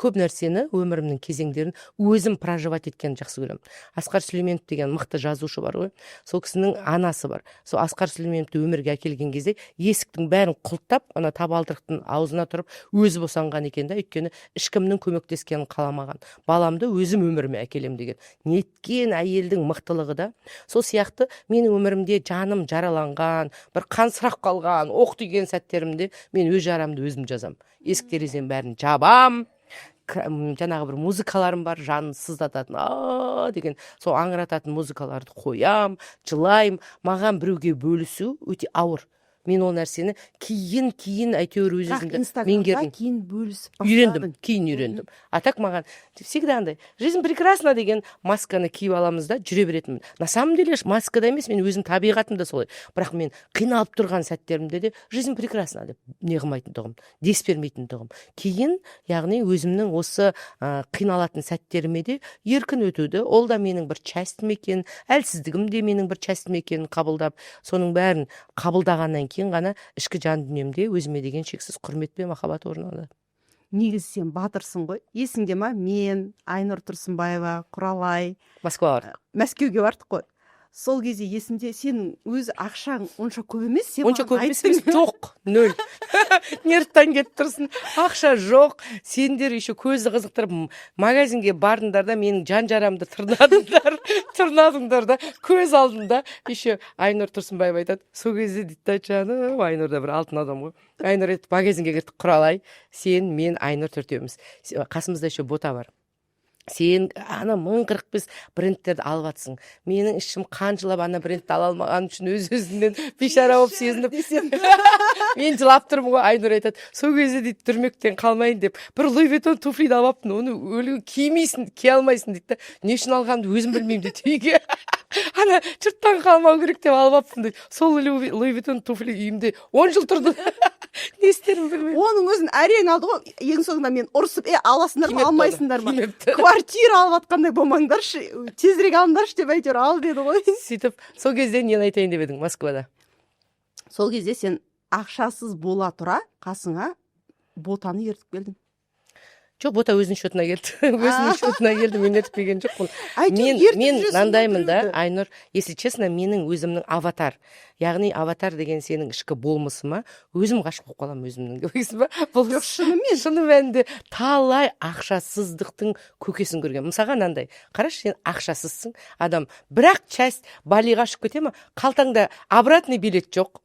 көп нәрсені, өмірімнің кезеңдерін өзім проживать еткенді жақсы көремін. Асқар Сүлейменов деген мықты жазушы бар ғой, сол кісінің анасы бар. Сол Асқар Сүлейменовті өмірге әкелген кезде есіктің бәрін құлттап, ана табалдырықтың аузына тұрып өзі босанған екен да. Өйткені ешкімнің көмектескенін қаламаған, баламды өзім өміріме әкелемін деген. Неткен әйелдің мықтылығы да. Сол сияқты менің өмірімде жаным жараланған, бір қансырап қалған, оқ тиген сәттерімде мен өз жарамды өзім жазамын, есік терезенің бәрін жабам, жаңағы бір музыкаларым бар жанын сыздататын, а деген сол аңырататын музыкаларды қоям, жылаймын. Маған біреуге бөлісу өте ауыр. Мен ол нәрсені кейін кейін әйтеуір өз Бірақ өзімді Инстаграмда меңгердім. кейін бөлісіп Үйрендім. бастадың. Кейін үйрендім. А так маған всегда андай «жизнь прекрасна» деген масканы киіп аламыз да, жүре беретінмін. На самом деле маскада емес, мен өзім табиғатым да солай. Бірақ мен қиналып тұрған сәттерімде де «жизнь прекрасна» деп не қылмайтын тұғым, дес бермейтін тұғым. Кейін, яғни, өзімнің осы қиналатын сәттеріме де еркін өтуді, ол да менің бір частім екен, әлсіздігім де менің бір частім екенін қабылдап, соның бәрін қабылдағаннан кейін ғана ішкі жан дүниемде өзіме деген шексіз құрмет пен махаббат орнады. Негізі сен батырсың ғой. Есіңде ма, мен, Айнұр Тұрсынбаева, Құралай Москваға бардық. Мәскеуге бардық қой. Сол кезде есімде, сенің өз ақшаң онша көп емес, сен Онша маған көп емес. айттың. Емес, жоқ, нөл. Нервтан кетіп тұрсың, ақша жоқ. Сендер еще көзді қызықтырып магазинге бардыңдар да, менің жан жарамды тырнадыңдар, тырнадыңдар да көз алдымда. Еще Айнұр Тұрсынбаева айтады сол кезде, дейді да, жаным, Айнұр да бір алтын адам ғой. Айнұр айтады: магазинге кірдік, Құралай, сен, мен, Айнұр, төртеуміз. Қасымызда еще Бота бар. Сен ана 1045 брендтерді алып жатсың, менің ішім қан жылап, ана брендті ала алмағаным үшін өз өзімнен бейшара болып сезініп, мен жылап тұрмын ғой. Айнұр айтады: сол кезде, дейді, дүрмектен қалмайын деп бір Луи Виттон туфлиді алып алыппын, оны өлі кимейсің, кие алмайсың, дейді да. Не үшін алғанымды өзім білмеймін, дейді, үйге ана жұрттан қалмау керек деп алып алыппын, дейді. Сол Луи Виттон туфли үйімде 10 жыл тұрды. Не істерімді білмеймін. Оның өзін әрең алды ғой. Ең соңында мен ұрысып: «Е, аласыңдар ма, Кимепті оны, алмайсыңдар ма? кимепті. Квартира алып жатқандай болмаңдаршы, тезірек алыңдаршы», — деп әйтеуір ал деді ғой. Сөйтіп, сол кезде нені айтайын деп едің Москвада? Сол кезде сен ақшасыз бола тұра қасыңа Ботаны ертіп келдің. Жоқ, Бота өзінің счетына келді, өзінің счетына келді, мен ертіп келген жоқпын. Әйтеуір Мен ертіп мен жүресің ғой мынандаймын да, біреуді. Айнұр, если честно, менің өзімнің аватар, яғни аватар деген сенің ішкі болмысыма өзім ғашық болып қаламын өзімнің, білесің ба? Бұл Жоқ, шынымен. Шын мәнінде талай ақшасыздықтың көкесін көрген. Мысалға, мынандай қарашы: сен ақшасызсың адам, бірақ часть Балиға ұшып кете ма, қалтаңда обратный билет жоқ,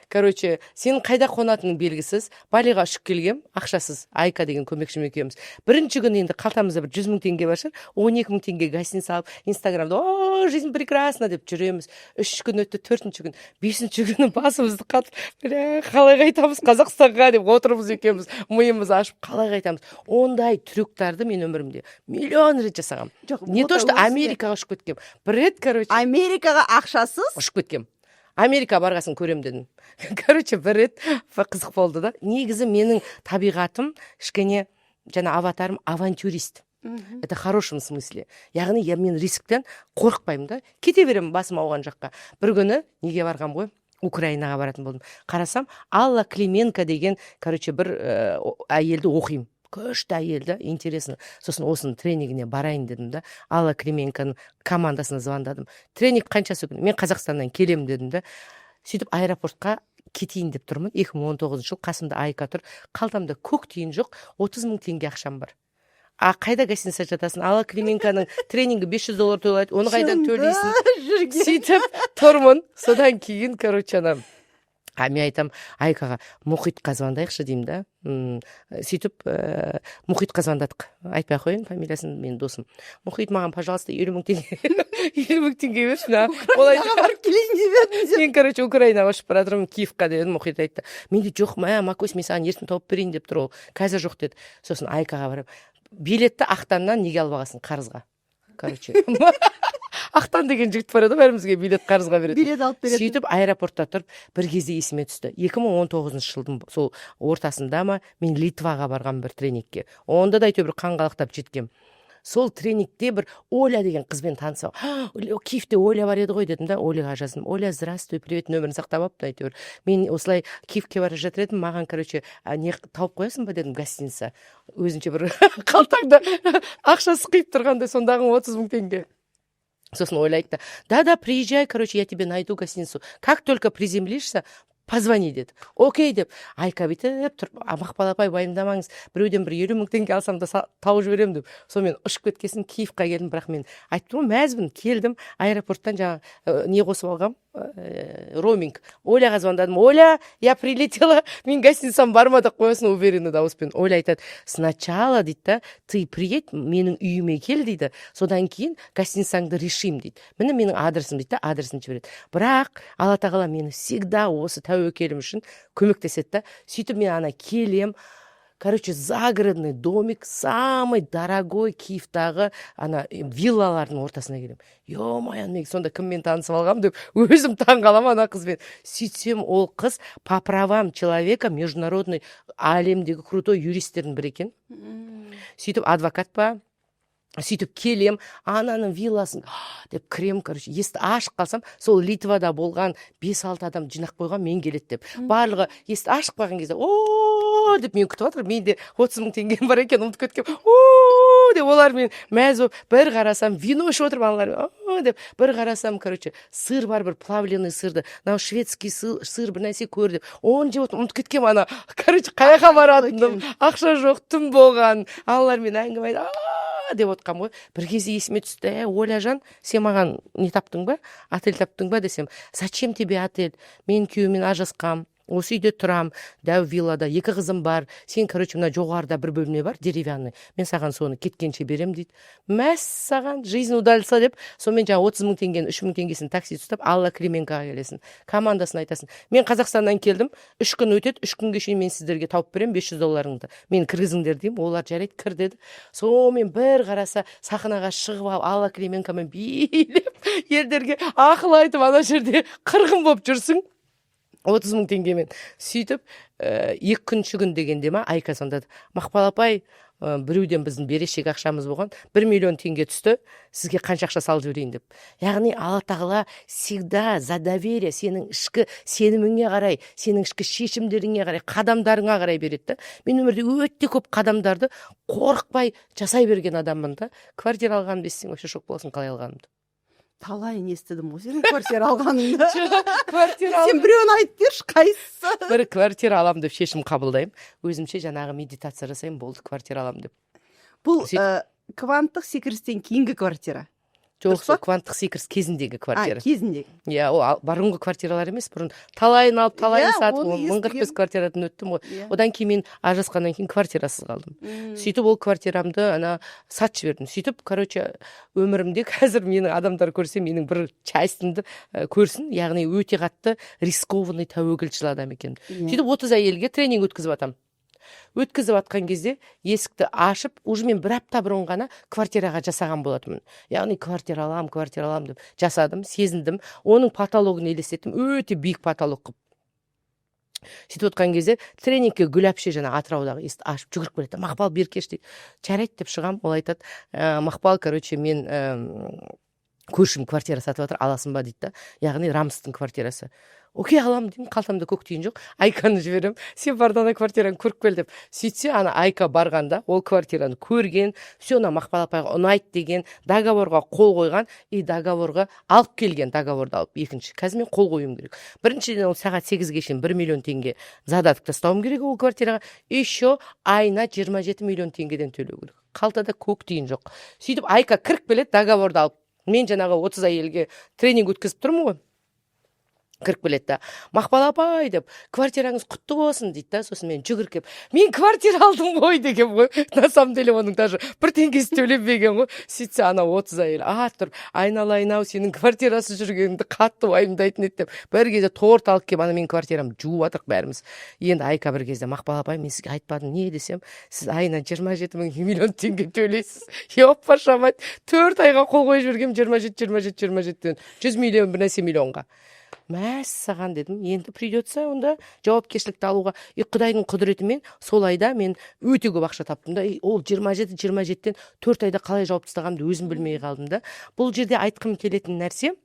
короче, сенің қайда қонатының белгісіз. Балиға ұшып келгем ақшасыз, Айка деген көмекшім екеуміз. Бірінші күні енді қалтамызда бір 100 000 теңге бар шығар, 12 000 теңге гостиница алып, Инстаграмда «О, жизнь прекрасна» деп жүреміз. 3 күн өтті, төртінші күн, бесінші күні басымызды қатып: «Бля, қалай қайтамыз Қазақстанға?» — деп отырмыз екеуміз, миымыз ашып, қалай қайтамыз? Ондай трюктарды мен өмірімде миллион рет жасағанмын. Жоқ, Не то Бота что өзі де- Америкаға ұшып кеткем бір рет, короче. Америкаға ақшасыз? Ұшып кеткем. Америка барғасын көрем дедім. Короче, бір рет қызық болды да. Негізі менің табиғатым кішкене жаңа аватарым авантюрист, это в хорошем смысле, яғни я мен рисктен қорықпаймын да, кете беремін басым ауған жаққа. Бір күні неге барғам ғой, Украинаға баратын болдым. Қарасам, Алла Клименко деген, короче, бір әйелді оқимын, күшті әйел да, интересно. Сосын осының тренингіне барайын дедім да, Алла Клименконың командасына звондадым: «Тренинг қаншасы күні? Мен Қазақстаннан келемін», — дедім да. Сөйтіп аэропортқа кетейін деп тұрмын, 2019 жыл. Қасымда Айка тұр, қалтамда көк тиын жоқ, 30 000 теңге ақшам бар. А қайда гостиница жатасың? Алла Клименконың тренингі 500 доллар төлейді, оны қайдан төлейсің? Жүрген. Сөйтіп тұрмын. Содан кейін, короче, ана, а мен айтамын Айкаға: «Мұхитқа звондайықшы», — деймін да. Сөйтіп Мұхитқа звондадық, айтпай ақ қояйын фамилиясын, менің досым Мұхит. «Маған, пожалуйста, 50 000 теңге, 50 000 теңге берші мына». Ол айтты: Барып келейін деп едім деп. «Мен, короче, Украинаға ұшып бара жатырмын, Киевқа», — дедім. Мұхит айтты: «Менде жоқ, мә, Макось, мен саған ертең тауып берейін деп тұр ол, қазір жоқ», — деді. Сосын Айкаға барып, билетті Ақтаннан неге алып алғансың қарызға? Короче, Ақтан деген жігіт бар еді, бәрімізге билет қарызға беретін. Билет алып беретін. Сөйтіп аэропортта тұрып, бір кезде есіме түсті: 2019 жылдың сол ортасында ма, мен Литваға барған бір тренингке. Онда да әйтеуір бір қаңғалақтап жеткем. Сол тренингте бір Оля деген қызбен танысып: «Киевте Оля бар еді ғой», — дедім да, Оляға жаздым: «Оля, здравствуй, привет». Нөмірін сақтап алыппын әйтеуір. «Мен осылай Киевке бара жатыр едім, маған, короче, не тауып қоясың ба?» — дедім, гостиница. Өзінше бір қалтаңда ақшасы қиып тұрғандай, сондағы 30 000 теңге. Сосын Оля айтты: да да приезжай, короче, я тебе найду гостиницу, как только приземлишься, позвони», — деді. «Окей», — деп Айка бүйтіп тұрып: «А, Мақпал апай, уайымдамаңыз, біреуден бір 50 000 теңге алсам да, тауып жіберемін», — деп. Сонымен ұшып кеткесін Киевқа келдім. Бірақ мен айтып тұрмын ғой, мәзбін. Келдім аэропорттан, жаңағы не қосып алғам, роуминг. Оляға звондадым: «Оля, я прилетела, менің гостиницам бар ма?» — деп қоясың уверенный дауыспен. Оля айтады: «Сначала, — дейді да, — ты приедь, менің үйіме кел, — дейді, — содан кейін гостиницаңды решим, — дейді. — Міне менің адресім», — дейді да, адресін жібереді. Бірақ Алла тағала мені всегда осы тәуекелім үшін көмектеседі да. Сөйтіп мен ана келем, короче, загородный домик, самый дорогой Киевтағы ана виллалардың ортасына келемін. Ё-моё, мен сонда кіммен танысып алғанмын деп өзім таң қаламын ана қызбен. Сөйтсем, ол қыз по правам человека международный, әлемдегі крутой юристтердің бірі екен. Сөйтіп адвокат па. Сөйтіп келем, ананың вилласын деп кірем. Короче, есікті ашып қалсам, сол Литвада болған бес алты адам жинап қойған мен келеді деп. Барлығы есікті ашып қалған кезде «О» деп мені күтіп жатыр. Менде 30 000 теңгем бар екен, ұмытып кеткенмін. «О» деп олармен мәз болып, бір қарасам, вино ішіп отырмын аналармен. «О» деп бір қарасам, короче, сыр бар, бір плавленый сырды, мынау шведский сыр, бір нәрсе көр деп, оны жеп отырмын. Ұмытып кеткенмін ана, короче, қай жаққа баратыным, ақша жоқ, түн болған, аналармен әңгіме айтып деп отқанмын ғой. Бір кезде есіме түсті: «Ә, Оляжан, сен маған не таптың ба, отель таптың ба?» — десем: «Зачем тебе отель? Мен күйеуіммен ажырасқанмын, осы үйде тұрам, дәу виллада, екі қызым бар. Сен, короче, мына жоғарыда бір бөлме бар деревянный, мен саған соны кеткенше беремін», — дейді. Мәссаған, жизнь удался деп. Сонымен жаңағы 30 000 теңгенің 3000 теңгесін такси ұстап, Алла Клименкоға келесің, командасына айтасың: «Мен Қазақстаннан келдім, 3 күн өтеді, 3 күнге шейін мен сіздерге тауып беремін 500 долларыңды, мені кіргізіңдер», — деймін. Олар: «Жарайды, кір», — деді. Сонымен бір қараса, сахнаға шығып алып, Алла Клименкомен билеп, елдерге ақыл айтып, ана жерде қырғын болып жүрсің. 30 000 теңгемен. Сөйтіп, екінші күн дегенде ма, Айка звондады: «Мақпал апай, біреуден біздің берешек ақшамыз болған, 1 миллион теңге түсті, сізге қанша ақша салып жіберейін?» — деп. Яғни Алла Тағала всегда за доверие, сенің ішкі сеніміңе қарай, сенің ішкі шешімдеріңе қарай, қадамдарыңа қарай береді да. Мен өмірде өте көп қадамдарды қорықпай жасай берген адаммын да. Квартира алғанымды естісең, вообще шок боласың, қалай алғанымды. Талайын естідім ғой сенің квартира алғаныңды. Квартира Сен біреуін айтып берші, қайсысы? Бір квартира аламын деп шешім қабылдаймын өзімше, жаңағы медитация жасаймын, болды, квартира аламын деп. Бұл кванттық секірістен кейінгі квартира? Жоқ. Дұрыс па? Сол кванттық секіріс кезіндегі квартира. Кезіндегі. Иә, ол бұрынғы квартиралар емес, бұрын талайын алып, талайын сатып, Оны 1045 естігем. квартирадан өттім ғой. Одан кейін мен ажырасқаннан кейін квартирасыз қалдым. Сөйтіп, ол квартирамды ана сатып жібердім. Сөйтіп, короче, өмірімде қазір мені адамдар көрсе, менің бір часть імді көрсін, яғни өте қатты рискованный, тәуекелшіл адам екенмін. Сөйтіп, 30 әйелге тренинг өткізіп жатамын. Өткізіп жатқан кезде есікті ашып, уже мен бір апта бұрын ғана квартираға жасаған болатынмын, яғни квартира аламын, квартира аламын деп жасадым, сезіндім, оның потологын елестеттім, өте биік потолок қылып. Сөйтіп отқан кезде тренингке Гүл әпше, жаңағы Атыраудағы, есікті ашып жүгіріп келеді да: «Мақпал, бері келші», — дейді. «Жарайды», — деп шығамын. Ол айтады: «Мақпал, короче, мен көршім квартира сатып жатыр, аласың ба?» — дейді да, яғни Рамстың квартирасы. «Окей, аламын», — деймін. Қалтамда көк тиын жоқ. Айканы жіберемін: «Сен бар да, ана квартираны көріп кел», — деп. Сөйтсе, ана Айка барғанда ол квартираны көрген, все, ана Мақпал апайға ұнайды деген, договорға қол қойған и договорға алып келген. Договорды алып, екінші, қазір мен қол қоюым керек. Біріншіден, ол сағат 8-ге шейін 1 миллион теңге задаток тастауым керек ол квартираға, еще айына 27 миллион теңгеден төлеу керек. Қалтада көк тиын жоқ. Сөйтіп, Айка кіріп келеді договорды алып. Мен жаңағы 30 әйелге тренинг өткізіп тұрмын ғой. Кіріп келеді да: «Мақпал апай», — деп, «квартираңыз құтты болсын», — дейді да. Сосын мен жүгіріп келіп: «Мен квартира алдым ғой», — деген ғой. На самом деле оның даже бір теңгесі төленбеген ғой. Сөйтсе, ана 30 әйел атып тұрып: «Айналайын ау, сенің квартирасыз жүргеніңді қатты уайымдайтын еді», — деп, бір кезде торт алып келіп, ана менің квартирамды жуып жатырық бәріміз. Енді Айка бір кезде: «Мақпал апай, мен сізге айтпадым не?» — десем, «Сіз айына 27 мың миллион теңге төлейсіз». Еппаша мать, 4 айға қол қойып жібергенмін, 27, 27, 27-тен 100 миллион бір нәрсе миллионға. «Мәссаған», — дедім, «енді придется онда жауапкершілікті алуға». И құдайдың құдіретімен сол айда мен өте көп ақша таптым да. И ол 27, 27-тен 4 айда қалай жауып тастағанымды өзім білмей қалдым да. Бұл жерде айтқым келетін нәрсе: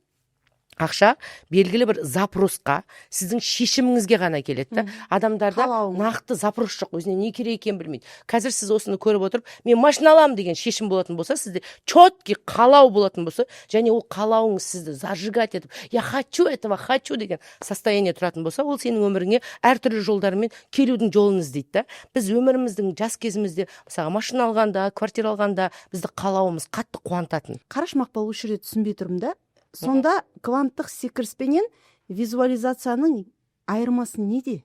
ақша белгілі бір запросқа, сіздің шешіміңізге ғана келеді да. Адамдарда Қалауыңыз. нақты запрос жоқ, өзіне не керек екенін білмейді. Қазір сіз осыны көріп отырып, «мен машина аламын» деген шешім болатын болса, сізде четкий қалау болатын болса және ол қалауыңыз сізді зажигать етіп, «я хочу этого, хочу» деген состояние тұратын болса, ол сенің өміріңе әртүрлі жолдармен келудің жолын іздейді да. Біз өміріміздің жас кезімізде, мысалға, машина алғанда, квартира алғанда, бізді қалауымыз қатты қуантатын. Қарашы, Мақпал, осы жерде түсінбей тұрмын да. Сонда кванттық секіріспенен визуализацияның айырмасы неде?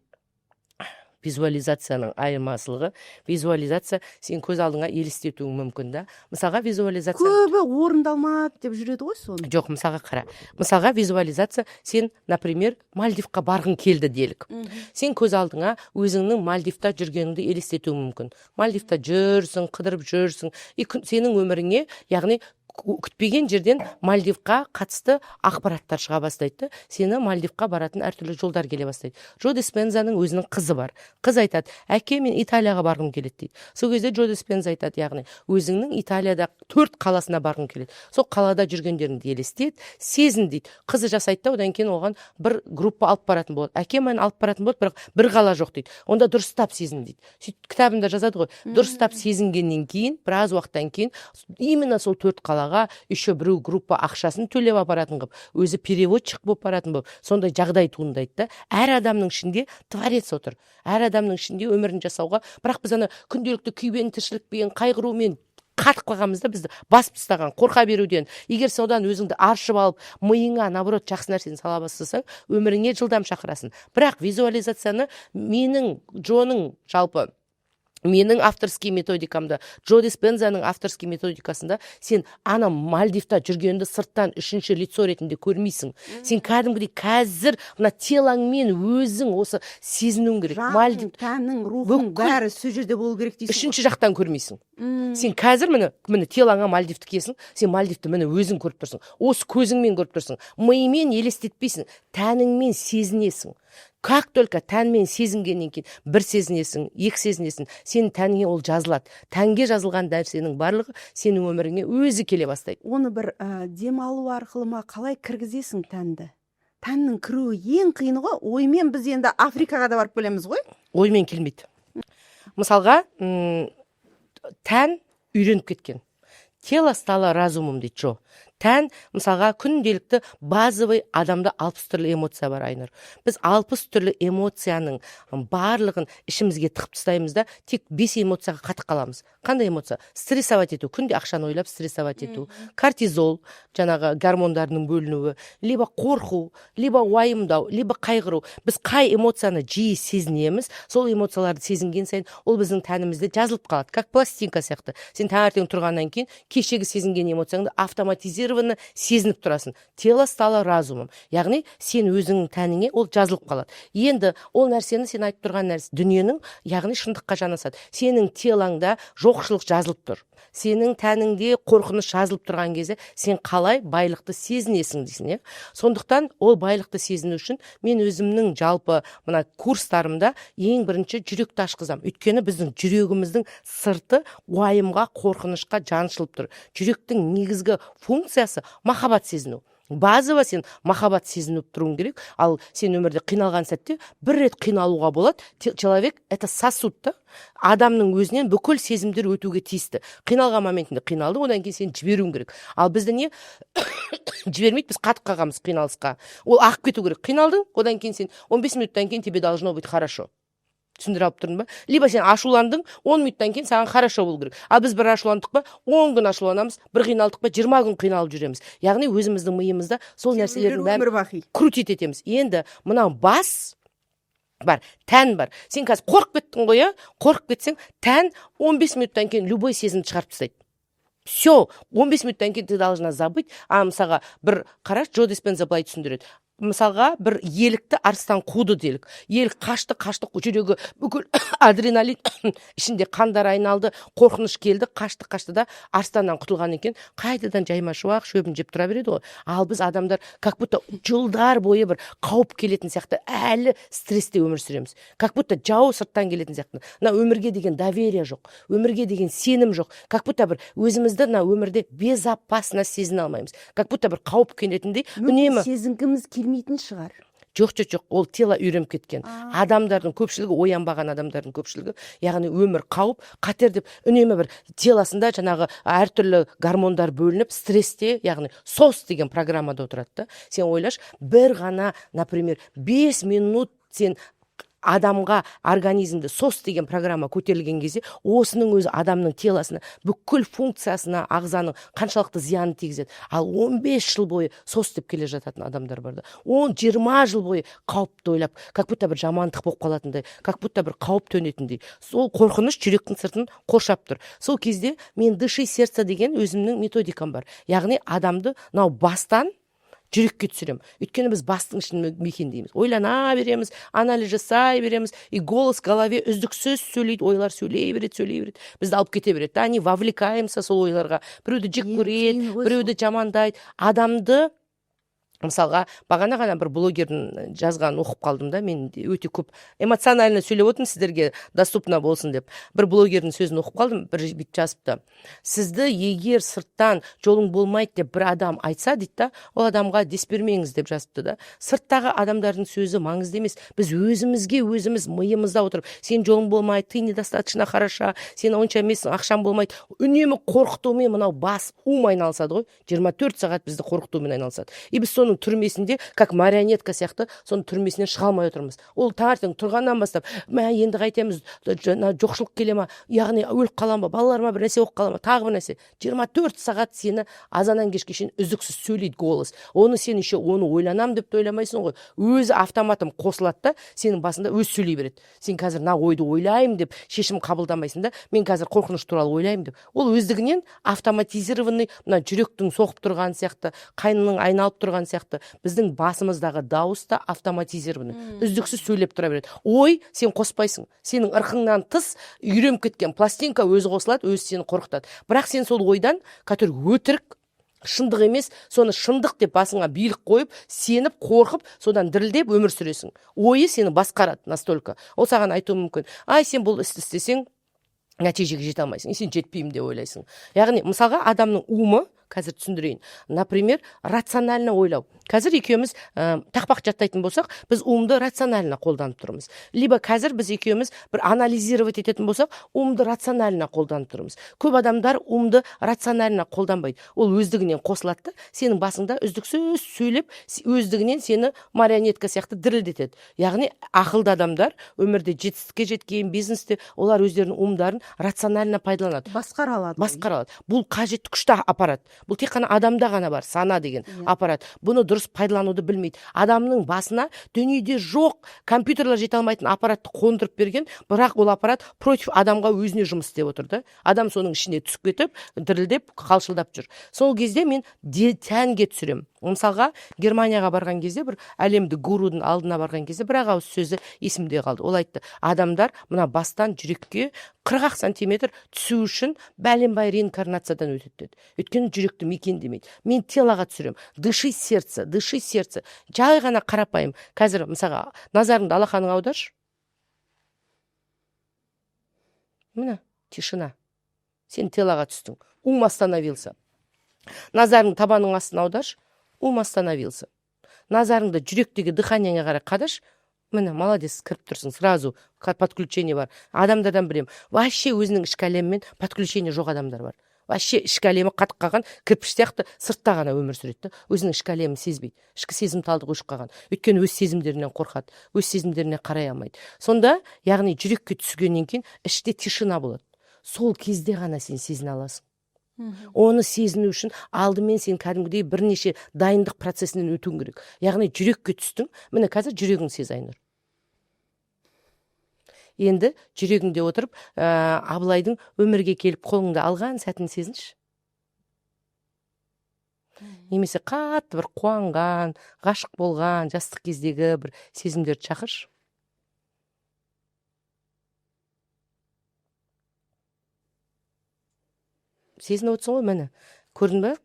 Визуализацияның айырмашылығы: визуализация сен көз алдыңа елестетуің мүмкін да. Мысалға, визуализация Көбі орындалмады деп жүреді ғой соны. Жоқ, мысалға, қара, мысалға, визуализация: сен, например, Мальдивқа барғың келді делік. Сен көз алдыңа өзіңнің Мальдивта жүргеніңді елестетуің мүмкін. Мальдивта жүрсің, қыдырып жүрсің, и сенің өміріңе, яғни, күтпеген жерден Мальдивқа қатысты ақпараттар шыға бастайды да, сені Мальдивқа баратын әртүрлі жолдар келе бастайды. Джо Диспензаның өзінің қызы бар. Қыз айтады: «Әке, мен Италияға барғым келеді», — дейді. Сол кезде Джо Диспенза айтады, яғни өзіңнің Италияда төрт қаласына барғым келеді, сол қалада жүргендеріңді елестет, сезін дейді. Қызы жасайды да, одан кейін оған бір группа алып баратын болады. «Әке, мені алып баратын болады, бірақ бір қала жоқ», — дейді. «Онда дұрыстап сезін», — дейді. Сөйтіп, кітабында жазады ғой, дұрыстап сезінгеннен кейін, біраз уақыттан кейін именно сол төрт қалаға еще біреу группа ақшасын төлеп апаратын қылып, өзі переводчик болып баратын болып, сондай жағдай туындайды да. Әр адамның ішінде творец отыр, әр адамның ішінде өмірін жасауға. Бірақ біз ана күнделікті күйбең тіршілікпен, қайғырумен қатып қалғанбыз да, бізді басып тастаған қорқа беруден. Егер содан өзіңді аршып алып, миыңа, наоборот, жақсы нәрсені сала бастасаң, өміріңе жылдам шақырасың. Бірақ визуализацияны менің, Джоның, жалпы менің авторский методикамда, Джо Диспензаның авторский методикасында сен ана Мальдивта жүргенді сырттан үшінші лицо ретінде көрмейсің. Сен кәдімгідей қазір мына тело ңмен өзің осы сезінуің керек. Жаның, Мальдив тәнің, рухың, бәрі сол жерде болу керек дейсің ғой. Үшінші жақтан көрмейсің. Сен қазір, міне, міне, тело ңа Мальдивті киесің, сен Мальдивті, міне, өзің көріп тұрсың, осы көзіңмен көріп тұрсың, миымен елестетпейсің, тәніңмен сезінесің. Как только тәнмен сезінгеннен кейін, бір сезінесің, екі сезінесің, сенің тәніңе ол жазылады. Тәнге жазылған нәрсенің барлығы сенің өміріңе өзі келе бастайды. Оны бір демалу арқылы ма, қалай кіргізесің тәнді? Тәннің кіруі ең қиыны ғой. Оймен біз енді Африкаға да барып келеміз ғой. Оймен келмейді. Мысалға, тән үйреніп кеткен. Тело стало разумом дейді. Жо, тән, мысалға, күнделікті базовый адамда 60 түрлі эмоция бар, Айнұр. Біз 60 түрлі эмоцияның барлығын ішімізге тығып тастаймыз да, тек бес эмоцияға қатып қаламыз. Қандай эмоция? Стрессовать ету, күнде ақшаны ойлап стрессовать ету, кортизол, жаңағы гормондарының бөлінуі, либо қорқу, либо уайымдау, либо қайғыру. Біз қай эмоцияны жиі сезінеміз, сол эмоцияларды сезінген сайын ол біздің тәнімізде жазылып қалады, как пластинка сияқты. Сен таңертең тұрғаннан кейін кешегі сезінген эмоцияңды автоматизированно сезініп тұрасың. Тело стало разумом, яғни сен өзіңнің тәніңе ол жазылып қалады. Енді ол нәрсені, сен айтып тұрған нәрсе дүниенің, яғни шындыққа жанасады. Сенің телоңда жоқшылық жазылып тұр, сенің тәніңде қорқыныш жазылып тұрған кезде сен қалай байлықты сезінесің дейсің, иә? Сондықтан ол байлықты сезіну үшін мен өзімнің жалпы мына курстарымда ең бірінші жүректі ашқызамын. Өйткені біздің жүрегіміздің сырты уайымға, қорқынышқа жаншылып тұр. Жүректің негізгі функциясы — махаббат сезіну. Базово сен махаббат сезініп тұруың керек. Ал сен өмірде қиналған сәтте, бір рет қиналуға болады. Человек — это сосуд та. Адамның өзінен бүкіл сезімдер өтуге тиісті. Қиналған моментінде қиналды, одан кейін сен жіберуің керек. Ал бізді не жібермейді, біз қатып қалғанбыз қиналысқа. Ол ағып кету керек. Қиналдың, одан кейін сен 15 минуттан кейін тебе должно быть хорошо. Түсіндіре алып тұрмын ба? Либо сен ашуландың, 10 минуттан кейін саған хорошо болу керек. Ал біз бір ашуландық па, 10 күн ашуланамыз, бір қиналдық па, 20 күн қиналып жүреміз. Яғни өзіміздің миымызда сол нәрселердің бәрін Өмір бақи крутить етеміз. Енді мынау бас бар, тән бар. Сен қазір қорқып кеттің ғой, иә? Қорқып кетсең, тән 15 минуттан кейін любой сезімді шығарып тастайды. Все, 15 минуттан кейін ты должна забыть. А мысалға, бір қарашы, Джо Диспенза былай түсіндіреді. Мысалға, бір елікті арыстан қуды делік. Елік қашты, қашты, жүрегі бүкіл адреналин ішінде, қандар айналды, қорқыныш келді, қашты, қашты да, арыстаннан құтылған екен, қайтадан жайма шуақ шөбін жеп тұра береді ғой. Ал біз, адамдар, как будто жылдар бойы бір қауіп келетін сияқты әлі стрессте өмір сүреміз, как будто жау сырттан келетін сияқты. Мына өмірге деген доверие жоқ, өмірге деген сенім жоқ, как будто бір өзімізді мына өмірде безопасно сезіне алмаймыз, как будто бір қауіп келетіндей үнемі. Сезінгіміз келмейтін шығар. Жоқ, жоқ, жоқ, ол тело үйреніп кеткен. Адамдардың көпшілігі, оянбаған адамдардың көпшілігі, яғни өмір қауіп қатер деп үнемі бір телосында жаңағы әртүрлі гормондар бөлініп, стрессте, яғни СОС деген программада отырады да. Сен ойлашы, бір ғана, например, 5 минут сен адамға организмді СОС деген программа көтерілген кезде, осының өзі адамның телосына, бүкіл функциясына, ағзаның қаншалықты зиянын тигізеді. Ал 15 жыл бойы СОС деп келе жататын адамдар бар да, 10-20 жыл бойы қауіпті ойлап, как будто бір жамандық болып қалатындай, как будто бір қауіп төнетіндей. Сол қорқыныш жүректің сыртын қоршап тұр. Сол кезде мен «Дыши, сердце» деген өзімнің методикам бар, яғни адамды мынау бастан жүрекке түсіремін. Өйткені біз бастың ішін мекендейміз, ойлана береміз, анализ жасай береміз, и голос в голове үздіксіз сөйлейді, ойлар сөйлей береді, сөйлей береді, бізді алып кете береді да, они вовлекаемся сол ойларға. Біреуді жек Ең көреді, қиыны ғой. біреуді жамандайды адамды. Мысалға, бағана ғана бір блогердің жазғанын оқып қалдым да. Мен өте көп эмоционально сөйлеп отырмын, сіздерге доступно болсын деп. Бір блогердің сөзін оқып қалдым. Бір бүйтіп жазыпты: «Сізді егер сырттан жолың болмайды деп бір адам айтса, — дейді да, — ол адамға дес бермеңіз», — деп жазыпты да. Сырттағы адамдардың сөзі маңызды емес. Біз өзімізге өзіміз миымызда отырып, сен жолың болмайды, ты недостаточно хороша, сен онша емессің, ақшаң болмайды, үнемі қорқытумен мынау бас, ум айналысады ғой. 24 сағат бізді қорқытумен айналысады. И біз соның түрмесінде, как марионетка сияқты, соның түрмесінен шыға алмай отырмыз. Ол таңертең тұрғаннан бастап: «Мә, енді қайтеміз, жаңа жоқшылық келе ма, яғни өліп қаламын ба, балаларыма бір нәрсе болып қала ма, тағы бір нәрсе». 24 сағат сені азаннан кешке шейін үздіксіз сөйлейді голос. Оны сен еще оны ойланамын деп те ойламайсың ғой, өзі автоматом қосылады да, сенің басында өзі сөйлей береді. Сен қазір мына ойды ойлаймын деп шешім қабылдамайсың да, мен қазір қорқыныш туралы ойлаймын деп. Ол өздігінен автоматизированный, мына жүректің соғып тұрғаны сияқты, қанның айналып тұрған сияқты, біздің басымыздағы дауыс та автоматизированный, үздіксіз сөйлеп тұра береді. Ой, сен қоспайсың, сенің ырқыңнан тыс үйреніп кеткен пластинка өзі қосылады, өзі сені қорқытады. Бірақ сен сол ойдан, который өтірік Шындық емес, соны шындық деп басыңа билік қойып, сеніп, қорқып, содан дірілдеп өмір сүресің. Ойы сені басқарады настолько. Ол саған айтуы мүмкін: ай, сен бұл істі істесең, нәтижеге жете алмайсың, и сен жетпеймін деп ойлайсың. Яғни, мысалға, адамның умы, қазір түсіндірейін, например, рационально ойлау. Қазір екеуміз тақпақ жаттайтын болсақ, біз умды рационально қолданып тұрмыз. Либо қазір біз екеуміз бір анализировать ететін болсақ, умды рационально қолданып тұрмыз. Көп адамдар умды рационально қолданбайды. Ол өздігінен қосылады да, сенің басыңда үздіксіз сөйлеп, өздігінен сені марионетка сияқты дірілдетеді. Яғни ақылды адамдар, өмірде жетістікке жеткен, бизнесте, олар өздерінің умдарын рационально пайдаланады. Басқара алады ғой. Басқара алады. Бұл қажетті күшті аппарат. Бұл тек қана адамда ғана бар сана деген аппарат. Бұны дұрыс пайдалануды білмейді. Адамның басына дүниеде жоқ, компьютерлер жете алмайтын аппаратты қондырып берген, бірақ ол аппарат против адамға өзіне жұмыс істеп отыр да. Адам соның ішіне түсіп кетіп, дірілдеп, қалшылдап жүр. Сол кезде мен тәнге түсіремін. Мысалға, Германияға барған кезде, бір әлемдік гурудың алдына барған кезде, бір ақ ауыз сөзі есімде қалды. Ол айтты: адамдар мына бастан жүрекке 40 сантиметр түсу үшін бәленбай реинкарнациядан өтеді деді, өйткені жүректі мекендемейді. Мен телоға түсіремін: дыши сердце, дыши сердце. Жай ғана қарапайым. Қазір, мысалға, назарыңды алақаныңа аударшы. Міне, тишина, сен телоға түстің, ум остановился. Назарыңды табанның астына аударшы, ум остановился. Назарыңды жүректегі дыханиеңе қарай қадашы. Міне, молодец, кіріп тұрсың, сразу подключение бар. Адамдардан білемін, вообще өзінің ішкі әлемімен подключение жоқ адамдар бар. Вообще ішкі әлемі қатып қалған кірпіш сияқты, сыртта ғана өмір сүреді да, өзінің ішкі әлемін сезбейді. Ішкі сезімталдығы өшіп қалған, өйткені өз сезімдерінен қорқады, өз сезімдеріне қарай алмайды. Сонда, яғни, жүрекке түскеннен кейін іште тишина болады. Сол кезде ғана сен сезіне аласың. Оны сезіну үшін алдымен сен кәдімгідей бірнеше дайындық процесінен өтуің керек. Яғни жүрекке түстің. Міне, қазір жүрегің сез, Айнұр. Енді жүрегіңде отырып, Абылайдың өмірге келіп, қолыңды алған сәтін сезінші. Немесе қатты бір қуанған, ғашық болған жастық кездегі бір сезімдерді шақыршы. Сезініп отырсың ғой. Міне, көрдің ба,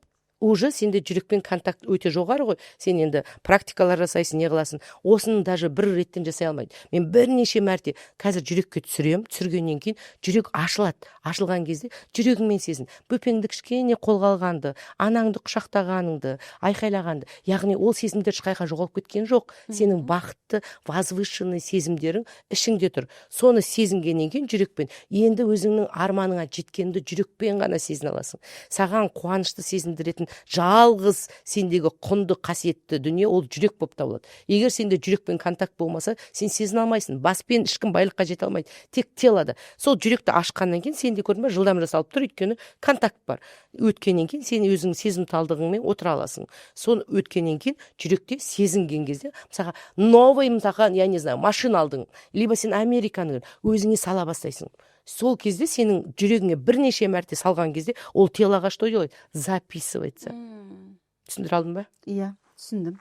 уже сенде жүрекпен контакт өте жоғары ғой. Сен енді практикалар жасайсың, не қыласың. Осыны даже бір реттен жасай алмайды. Мен бірнеше мәрте қазір жүрекке түсіремін. Түсіргеннен кейін жүрек ашылады. Ашылған кезде жүрегіңмен сезін: бөпеңді кішкене қолға алғанды, анаңды құшақтағаныңды, айқайлағанды. Яғни ол сезімдер ешқайда жоғалып кеткен жоқ. Сенің бақытты, возвышенный сезімдерің ішіңде тұр. Соны сезінгеннен кейін жүрекпен, енді өзіңнің арманыңа жеткенді жүрекпен ғана сезіне аласың. Саған қуанышты сезіндіретін жалғыз сендегі құнды, қасиетті дүние ол жүрек болып табылады. Егер сенде жүрекпен контакт болмаса, сен сезіне алмайсың. Баспен ешкім байлыққа жете алмайды, тек телода. Сол жүректі ашқаннан кейін сенде, көрдің ба, жылдам жасалып тұр, өйткені контакт бар. Өткеннен кейін сен өзіңнің сезімталдығыңмен отыра аласың. Соны өткеннен кейін, жүректе сезінген кезде, мысалға, новый, мысалға, я не знаю, машина алдың, либо сен Американы өзіңе сала бастайсың. Сол кезде сенің жүрегіңе бірнеше мәрте салған кезде ол телоға что делает? Записывается. Түсіндіре алдым ба? Иә, түсіндім,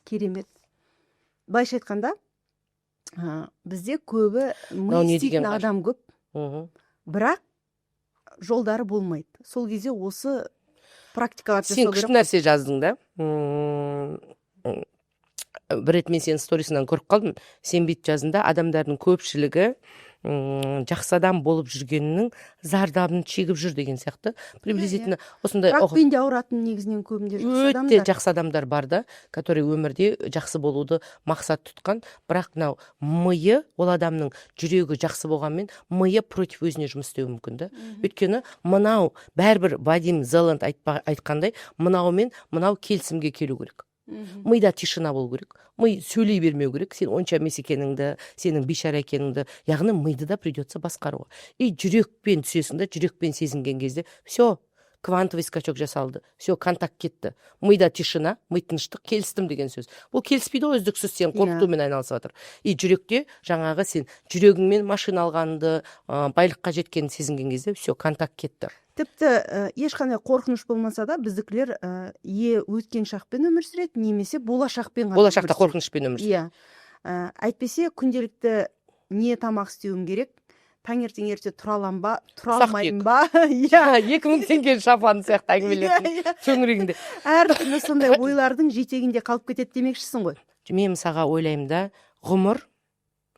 керемет. Былайша айтқанда, бізде көбі Мынау ми не істейтін деген ғажап. адам көп, бірақ жолдары болмайды. Сол кезде осы практикаларды Сен жасау күшті керек. нәрсе жаздың да. Бір рет мен сенің сторисыңнан көріп қалдым. Сен бүйтіп жаздың да: адамдардың көпшілігі жақсы адам болып жүргенінің зардабын шегіп жүр деген сияқты, приблизительно осындай. Ракпен де ауыратын негізінен көбінде жақсы Өте адамдар. жақсы адамдар бар да, который өмірде жақсы болуды мақсат тұтқан, бірақ мынау миы, ол адамның жүрегі жақсы болғанмен, миы против өзіне жұмыс істеуі мүмкін да. Өйткені мынау бәрібір, Вадим Зеланд айтқандай, мынау мен мынау келісімге келу керек. Мида тишина болу керек, ми сөйлей бермеу керек сен онша емес екеніңді, сенің бейшара екеніңді. Яғни миды да придется басқаруға. И жүрекпен түсесің да, жүрекпен сезінген кезде все, квантовый скачок жасалды, все, контакт кетті. Мида тишина, ми тыныштық, келістім деген сөз. Бұл келіспейді ғой, үздіксіз сен қорқытумен айналысып жатыр. И жүректе жаңағы сен жүрегіңмен машина алғанды, байлыққа жеткенін сезінген кезде все, контакт кетті. Тіпті ешқандай қорқыныш болмаса да, біздікілер өткен шақпен өмір сүреді немесе болашақпен ғана Болашақта өмір сүреді. қорқынышпен өмір сүреді. Иә, әйтпесе күнделікті не тамақ істеуім керек. Таңертең ерте тұра аламын ба, тұра Ұсақ. алмаймын ба, иә. 2000 теңге шапан сияқты әңгімелердің төңірегінде. Әртүрлі сондай ойлардың жетегінде қалып кетеді демекшісің ғой. Мен, мысалға, ойлаймын да, ғұмыр,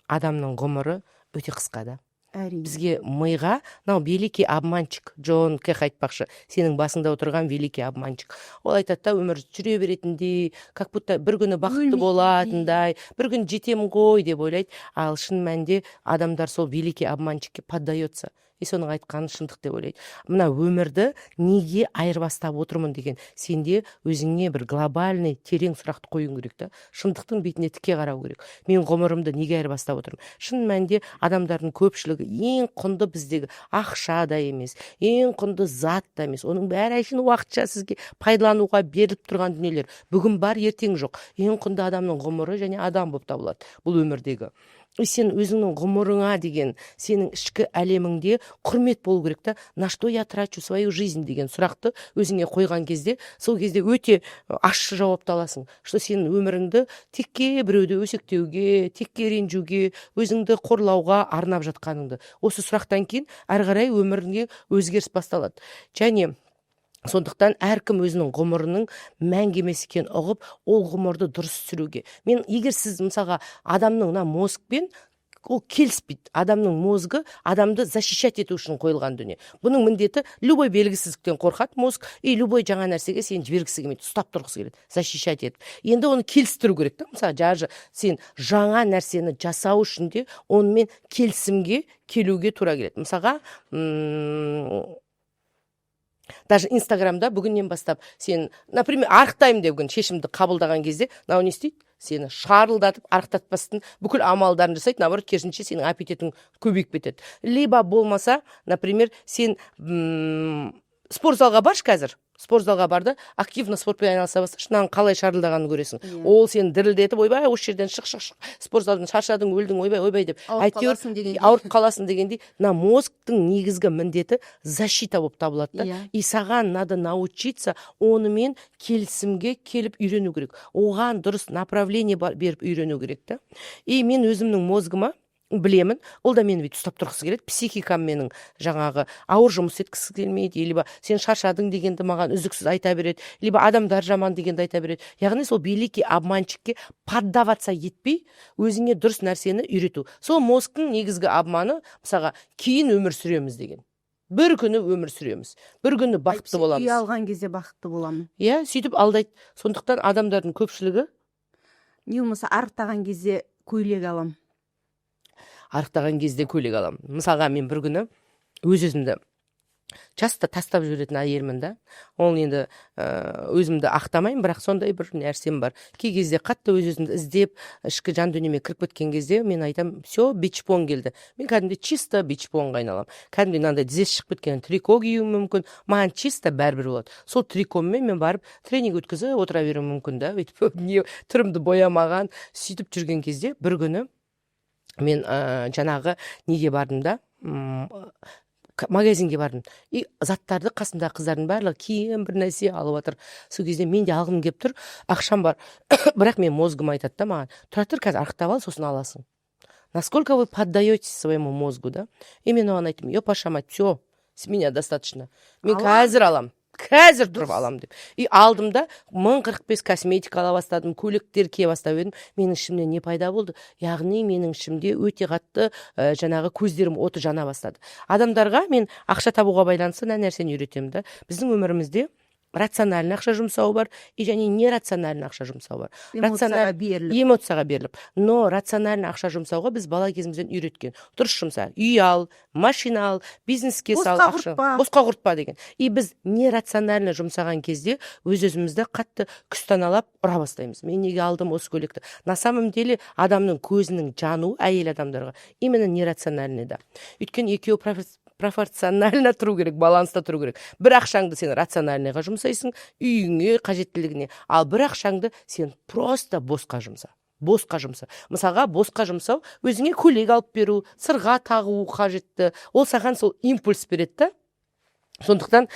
адамның ғұмыры өте қысқа да. Бізге, миға, мынау великий обманщик Джон Кех айтпақшы, сенің басыңда отырған великий обманщик, ол айтады да, өмір жүре беретіндей, как будто бір күні бақытты Өлмейтіндей. болатындай, бір күні жетемін ғой деп ойлайды. Ал шын мәнінде адамдар сол великий обманщикке поддается и соның айтқанын шындық деп ойлайды. Мына өмірді неге айырбастап отырмын деген сенде өзіңе бір глобальный, терең сұрақты қоюың керек та, шындықтың бетіне тіке қарау керек. Мен ғұмырымды неге айырбастап отырмын? Шын мәнінде адамдардың көпшілігі, ең құнды біздегі ақша да емес, ең құнды зат та емес, оның бәрі әшейін уақытша сізге пайдалануға беріліп тұрған дүниелер. Бүгін бар, ертең жоқ. Ең құнды адамның ғұмыры және адам болып табылады бұл өмірдегі. И сен өзіңнің ғұмырыңа деген, сенің ішкі әлеміңде құрмет болу керек та. «На что я трачу свою жизнь?» деген сұрақты өзіңе қойған кезде, сол кезде өте ащы жауапты аласың, что сен өміріңді текке біреуді өсектеуге, текке ренжуге, өзіңді қорлауға арнап жатқаныңды. Осы сұрақтан кейін әрі қарай өміріңе өзгеріс басталады. Және сондықтан әркім өзінің ғұмырының мәңгі емес екенін ұғып, ол ғұмырды дұрыс сүруге. Мен, егер сіз, мысалға, адамның мына мозгпен ол келіспейді. Адамның мозгы адамды защищать ету үшін қойылған дүние. Бұның міндеті: любой белгісіздіктен қорқады мозг и любой жаңа нәрсеге сені жібергісі келмейді, ұстап тұрғысы келеді, защищать етіп. Енді оны келістіру керек та. Мысалы, даже сен жаңа нәрсені жасау үшін де онымен келісімге келуге тура келеді. Мысалға, даже Инстаграмда бүгіннен бастап сен, например, арықтаймын деп бүгін шешімді қабылдаған кезде, мынау не істейді? Сені шарылдатып, арықтатпастың бүкіл амалдарын жасайды. Наоборот, керісінше, сенің аппетитің көбейіп кетеді. Либо болмаса, например, сен спортзалға баршы, қазір спортзалға бар да, активно спортпен айналыса басташы, мынаның қалай шарылдағанын көресің. Ол сені дірілдетіп: «Ойбай, осы жерден шық, шық, шық спортзалдан, шаршадың, өлдің, ойбай, ойбай», — деп. Ауырып Әйтеуір қаласың дегендей. Ауырып қаласың дегендей. Мына мозгтың негізгі міндеті защита болып табылады да. И саған надо научиться онымен келісімге келіп үйрену керек, оған дұрыс направление беріп үйрену керек та. И мен өзімнің мозгыма білемін, ол да мені бүйтіп ұстап тұрғысы келеді. Психикам менің жаңағы ауыр жұмыс еткісі келмейді, либо сен шаршадың дегенді маған үздіксіз айта береді, либо адамдар жаман дегенді айта береді. Яғни сол великий обманщикке поддаваться етпей, өзіңе дұрыс нәрсені үйрету. Сол мозгтың негізгі обманы, мысалға, кейін өмір сүреміз деген. Бір күні өмір сүреміз, бір күні бақытты Әйтпесе, боламыз. Үй алған кезде бақытты боламын. Иә, сөйтіп алдайды. Сондықтан адамдардың көпшілігі Не болмаса арықтаған кезде көйлек аламын. Арықтаған кезде көйлек аламын. Мысалға, мен бір күні өз өзімді часто тастап жіберетін әйелмін да. Ол енді өзімді ақтамаймын, бірақ сондай бір нәрсем бар. Кей кезде қатты өз өзімді іздеп, ішкі жан дүниеме кіріп кеткен кезде мен айтамын: «Все, бичпон келді». Мен кәдімгідей чисто бичпонға айналамын. Кәдімгідей мынандай тізесі шығып кеткен трико киюім мүмкін, маған чисто бәрібір болады. Сол трикоммен мен барып тренинг өткізіп отыра беруім мүмкін да, өйтіп не түрімді боямаған. Сөйтіп жүрген кезде бір күні мен жаңағы неге бардым да, магазинге бардым. И заттарды қасымдағы қыздардың барлығы киім, бір нәрсе алып жатыр. Сол кезде мен де алғым келіп тұр, ақшам бар, бірақ мен мозгым айтады да маған: «Тұра тұр, қазір арықтап ал, сосын аласың». Насколько вы поддаетесь своему мозгу да. И мен оған айттым: «Епаша мать, все, с меня достаточно, мен Алам. қазір алам, қазір тұрып алам», — деп. И алдым да, 1045 косметика ала бастадым, көйлектер кие бастап едім, менің ішімде не пайда болды? Яғни менің ішімде өте қатты жаңағы көздерім оты жана бастады. Адамдарға мен ақша табуға байланысты мына нәрсені үйретемін да: біздің өмірімізде рациональный ақша жұмсау бар и және нерациональный ақша жұмсау бар. Эмоцияға беріліп. Эмоцияға беріліп. Но рациональный ақша жұмсауға біз бала кезімізден үйреткен: дұрыс жұмса, үй ал, машина ал, бизнеске сал Босқа ақша, құртпа. Босқа құртпа деген. И біз нерационально жұмсаған кезде өз өзімізді қатты күстаналап, ұра бастаймыз: «Мен неге алдым осы көйлекті?» На самом деле адамның көзінің жануы әйел адамдарға именно нерациональный да, өйткені екеуі пропорционально тұру керек, баланста тұру керек. Бір ақшаңды сен рациональныйға жұмсайсың, үйіңе, қажеттілігіне, ал бір ақшаңды сен просто босқа жұмса. Босқа жұмса, мысалға, босқа жұмсау — өзіңе көйлек алып беру, сырға тағу қажетті. Ол саған сол импульс береді да. Сондықтан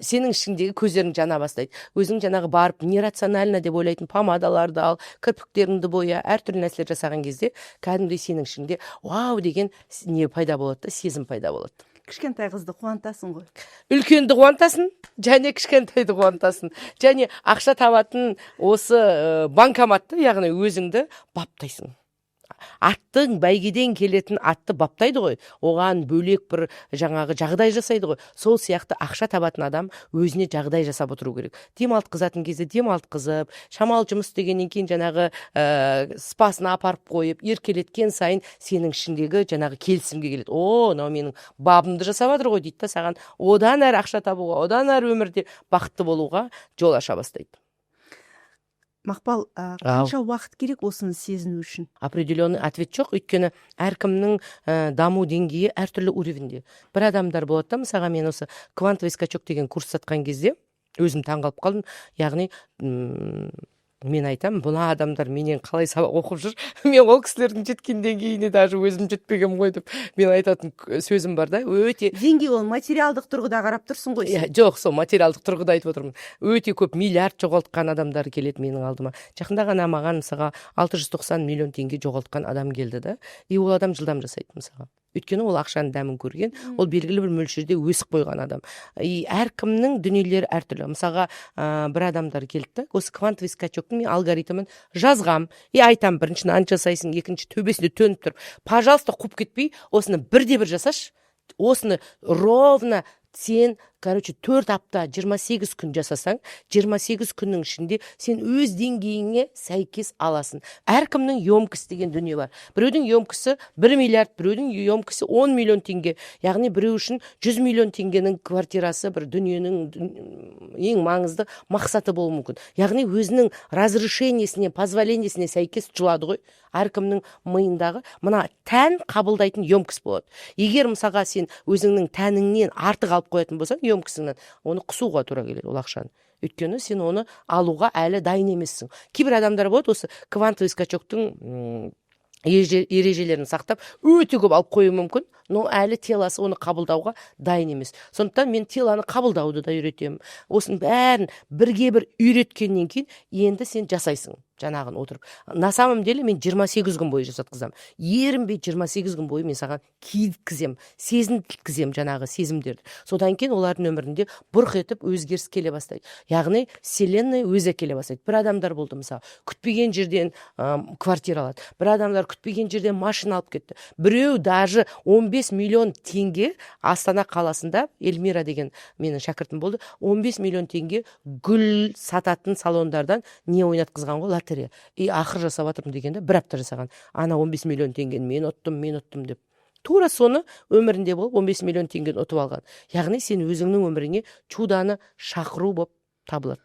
сенің ішіңдегі көздерің жана бастайды. Өзің жаңағы барып, нерационально деп ойлайтын помадаларды ал, кірпіктеріңді боя, әртүрлі нәрселер жасаған кезде кәдімгідей сенің ішіңде «вау» деген не пайда болады да, сезім пайда болады. Кішкентай қызды қуантасың ғой. Үлкенді қуантасың және кішкентайды қуантасың және ақша табатын осы банкоматты, яғни өзіңді баптайсың. Аттың, бәйгеден келетін атты баптайды ғой, оған бөлек бір жаңағы жағдай жасайды ғой. Сол сияқты ақша табатын адам өзіне жағдай жасап отыру керек. Демалтқызатын кезде демалтқызып, шамалы жұмыс істегеннен кейін жаңағы спасына апарып қойып, еркелеткен сайын сенің ішіңдегі жаңағы келісімге келеді: «О, мынау менің бабымды жасап жатыр ғой», – дейді да, саған одан әрі ақша табуға, одан әрі өмірде бақытты болуға жол аша бастайды. Мақпал, қанша уақыт керек осыны сезіну үшін? Определенный ответ жоқ, өйткені әркімнің даму деңгейі әртүрлі уровеньде. Бір адамдар болады да, мысалға, мен осы «Квантовый скачок» деген курс сатқан кезде өзім таңғалып қалдым. Яғни мен айтамын: «Мына адамдар менен қалай сабақ оқып жүр? Мен ол кісілердің жеткен деңгейіне даже өзім жетпегенмін ғой», – деп мен айтатын сөзім бар да өте. Деңгей, ол материалдық тұрғыда қарап тұрсың ғой Иә. Сен. Жоқ, сол материалдық тұрғыда айтып отырмын. Өте көп миллиард жоғалтқан адамдар келеді менің алдыма. Жақында ғана маған, мысалға, 690 миллион теңге жоғалтқан адам келді да, и ол адам жылдам жасайды, мысалға, өйткені ол ақшаның дәмін көрген, ол белгілі бір мөлшерде өсіп қойған адам. И әркімнің дүниелері әртүрлі. Мысалға, бір адамдар келді да, осы «Квантовый скачоктың» мен алгоритмін жазғам и айтамын: «Бірінші мынаны жасайсың, екінші төбесінде төніп тұрып, пожалуйста, қуып кетпей, осыны бірде бір жасашы. Осыны ровно сен, короче, 4 апта, 28 күн жасасаң, 28 күннің ішінде сен өз деңгейіңе сәйкес аласың». Әркімнің емкость деген дүние бар. Біреудің емкості 1 миллиард, біреудің емкості 10 миллион теңге. Яғни біреу үшін 100 миллион теңгенің квартирасы бір дүниенің ең маңызды мақсаты болуы мүмкін. Яғни өзінің разрешениесіне, позволениесіне сәйкес жұлады ғой. Әркімнің миындағы мына тән қабылдайтын емкость болады. Егер, мысалға, сен өзіңнің тәніңнен артық алып қоятын болсаң, емкостіңнен, оны құсуға тура келеді ол ақшаны, өйткені сен оны алуға әлі дайын емессің. Кейбір адамдар болады, осы «Квантовый скачоктың» ережелерін сақтап, өте көп алып қоюы мүмкін, но әлі телосы оны қабылдауға дайын емес. Сондықтан мен телоны қабылдауды да үйретемін. Осының бәрін бірге бір үйреткеннен кейін енді сен жасайсың жаңағын отырып. На самом деле мен 28 күн бойы жасатқызамын, ерінбей. 28 күн бойы мен саған кигіземін, сезінткіземін жаңағы сезімдерді. Содан кейін олардың өмірінде бұрқ етіп өзгеріс келе бастайды, яғни вселенная өзі әкеле бастайды. Бір адамдар болды, мысалы, күтпеген жерден квартира алады, бір адамдар күтпеген жерден машина алып кетті. Біреу даже 15 миллион теңге, Астана қаласында Эльмира деген менің шәкіртім болды, 15 миллион теңге гүл сататын салондардан не ойнатқызған ғой, лотерея. И ақыр жасап жатырмын дегенде, бір апта жасаған ана 15 миллион теңгені мен ұттым, мен ұттым деп. Тура соны өмірінде болып, 15 миллион теңгені ұтып алған. Яғни сен өзіңнің өміріңе чудоны шақыру болып табылады.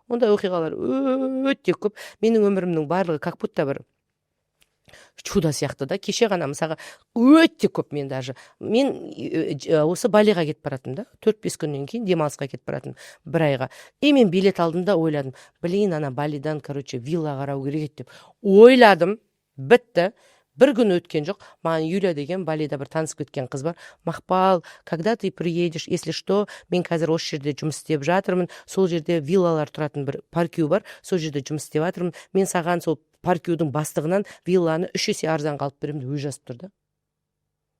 Ондай оқиғалар өте көп. Менің өмірімнің барлығы как будто бір чудо сияқты да. Кеше ғана, мысалға, өте көп, мен даже мен осы Балиға кетіп баратырмын да, 4-5 күннен кейін демалысқа кетіп баратырмын бір айға. И мен билет алдым да, ойладым: «Блин, ана Балидан, короче, вилла қарау керек еді», – деп ойладым. Бітті, бір күн өткен жоқ, маған Юля деген Балида бір танысып кеткен қыз бар: «Мақпал, когда ты приедешь? Если что, мен қазір осы жерде жұмыс істеп жатырмын, сол жерде виллалар тұратын бір паркю бар, сол жерде жұмыс істеп жатырмын. Мен саған сол паркюдің бастығынан вилланы үш есе арзанға алып беремін», – деп өзі жазып тұр да.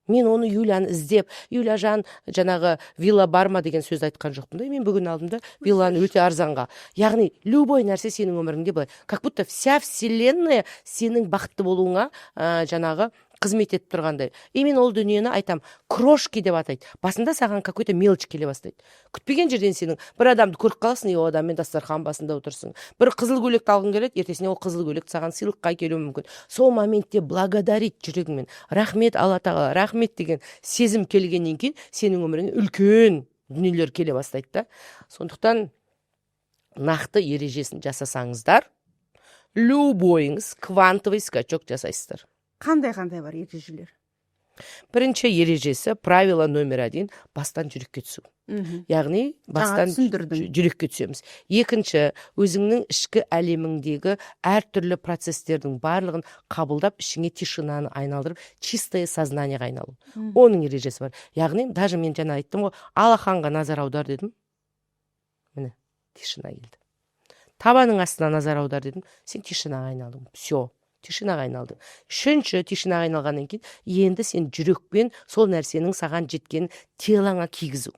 Мен оны, Юляны іздеп, «Юля жан, жаңағы вилла бар ма?» деген сөз айтқан жоқпын да. Мен бүгін алдым да вилланы өте арзанға. Яғни любой нәрсе сенің өміріңде былай, как будто вся вселенная сенің бақытты болуыңа жаңағы қызмет етіп тұрғандай. И мен ол дүниені айтам, крошки деп атайды. Басында саған какой то мелочь келе бастайды күтпеген жерден. Сенің бір адамды көріп қаласың и ол адаммен дастархан басында отырсың. Бір қызыл көйлекті алғың келеді, ертесіне ол қызыл көйлек саған сыйлыққа келуі мүмкін. Сол моментте благодарить жүрегіңмен, «Рахмет, Алла тағала, рахмет» деген сезім келгеннен кейін сенің өміріңе үлкен дүниелер келе бастайды да. Сондықтан нақты ережесін жасасаңыздар, любойыңыз квантовый скачок жасайсыздар. Қандай, қандай бар ережелер? Бірінші ережесі, правило номер один: бастан жүрекке түсу. Яғни бастан түсіндірдің. жүрекке түсеміз. Екінші, өзіңнің ішкі әлеміңдегі әртүрлі процестердің барлығын қабылдап, ішіңе тишинаны айналдырып, чистое сознаниеға айналу. Оның ережесі бар. Яғни даже мен жаңа айттым ғой, алақанға назар аудар дедім, міне, тишина келді. Табаның астына назар аудар дедім, сен тишинаға айналдың, все, тишинаға айналдың. Үшінші, тишинаға айналғаннан кейін енді сен жүрекпен сол нәрсенің саған жеткенін телоңа кигізу,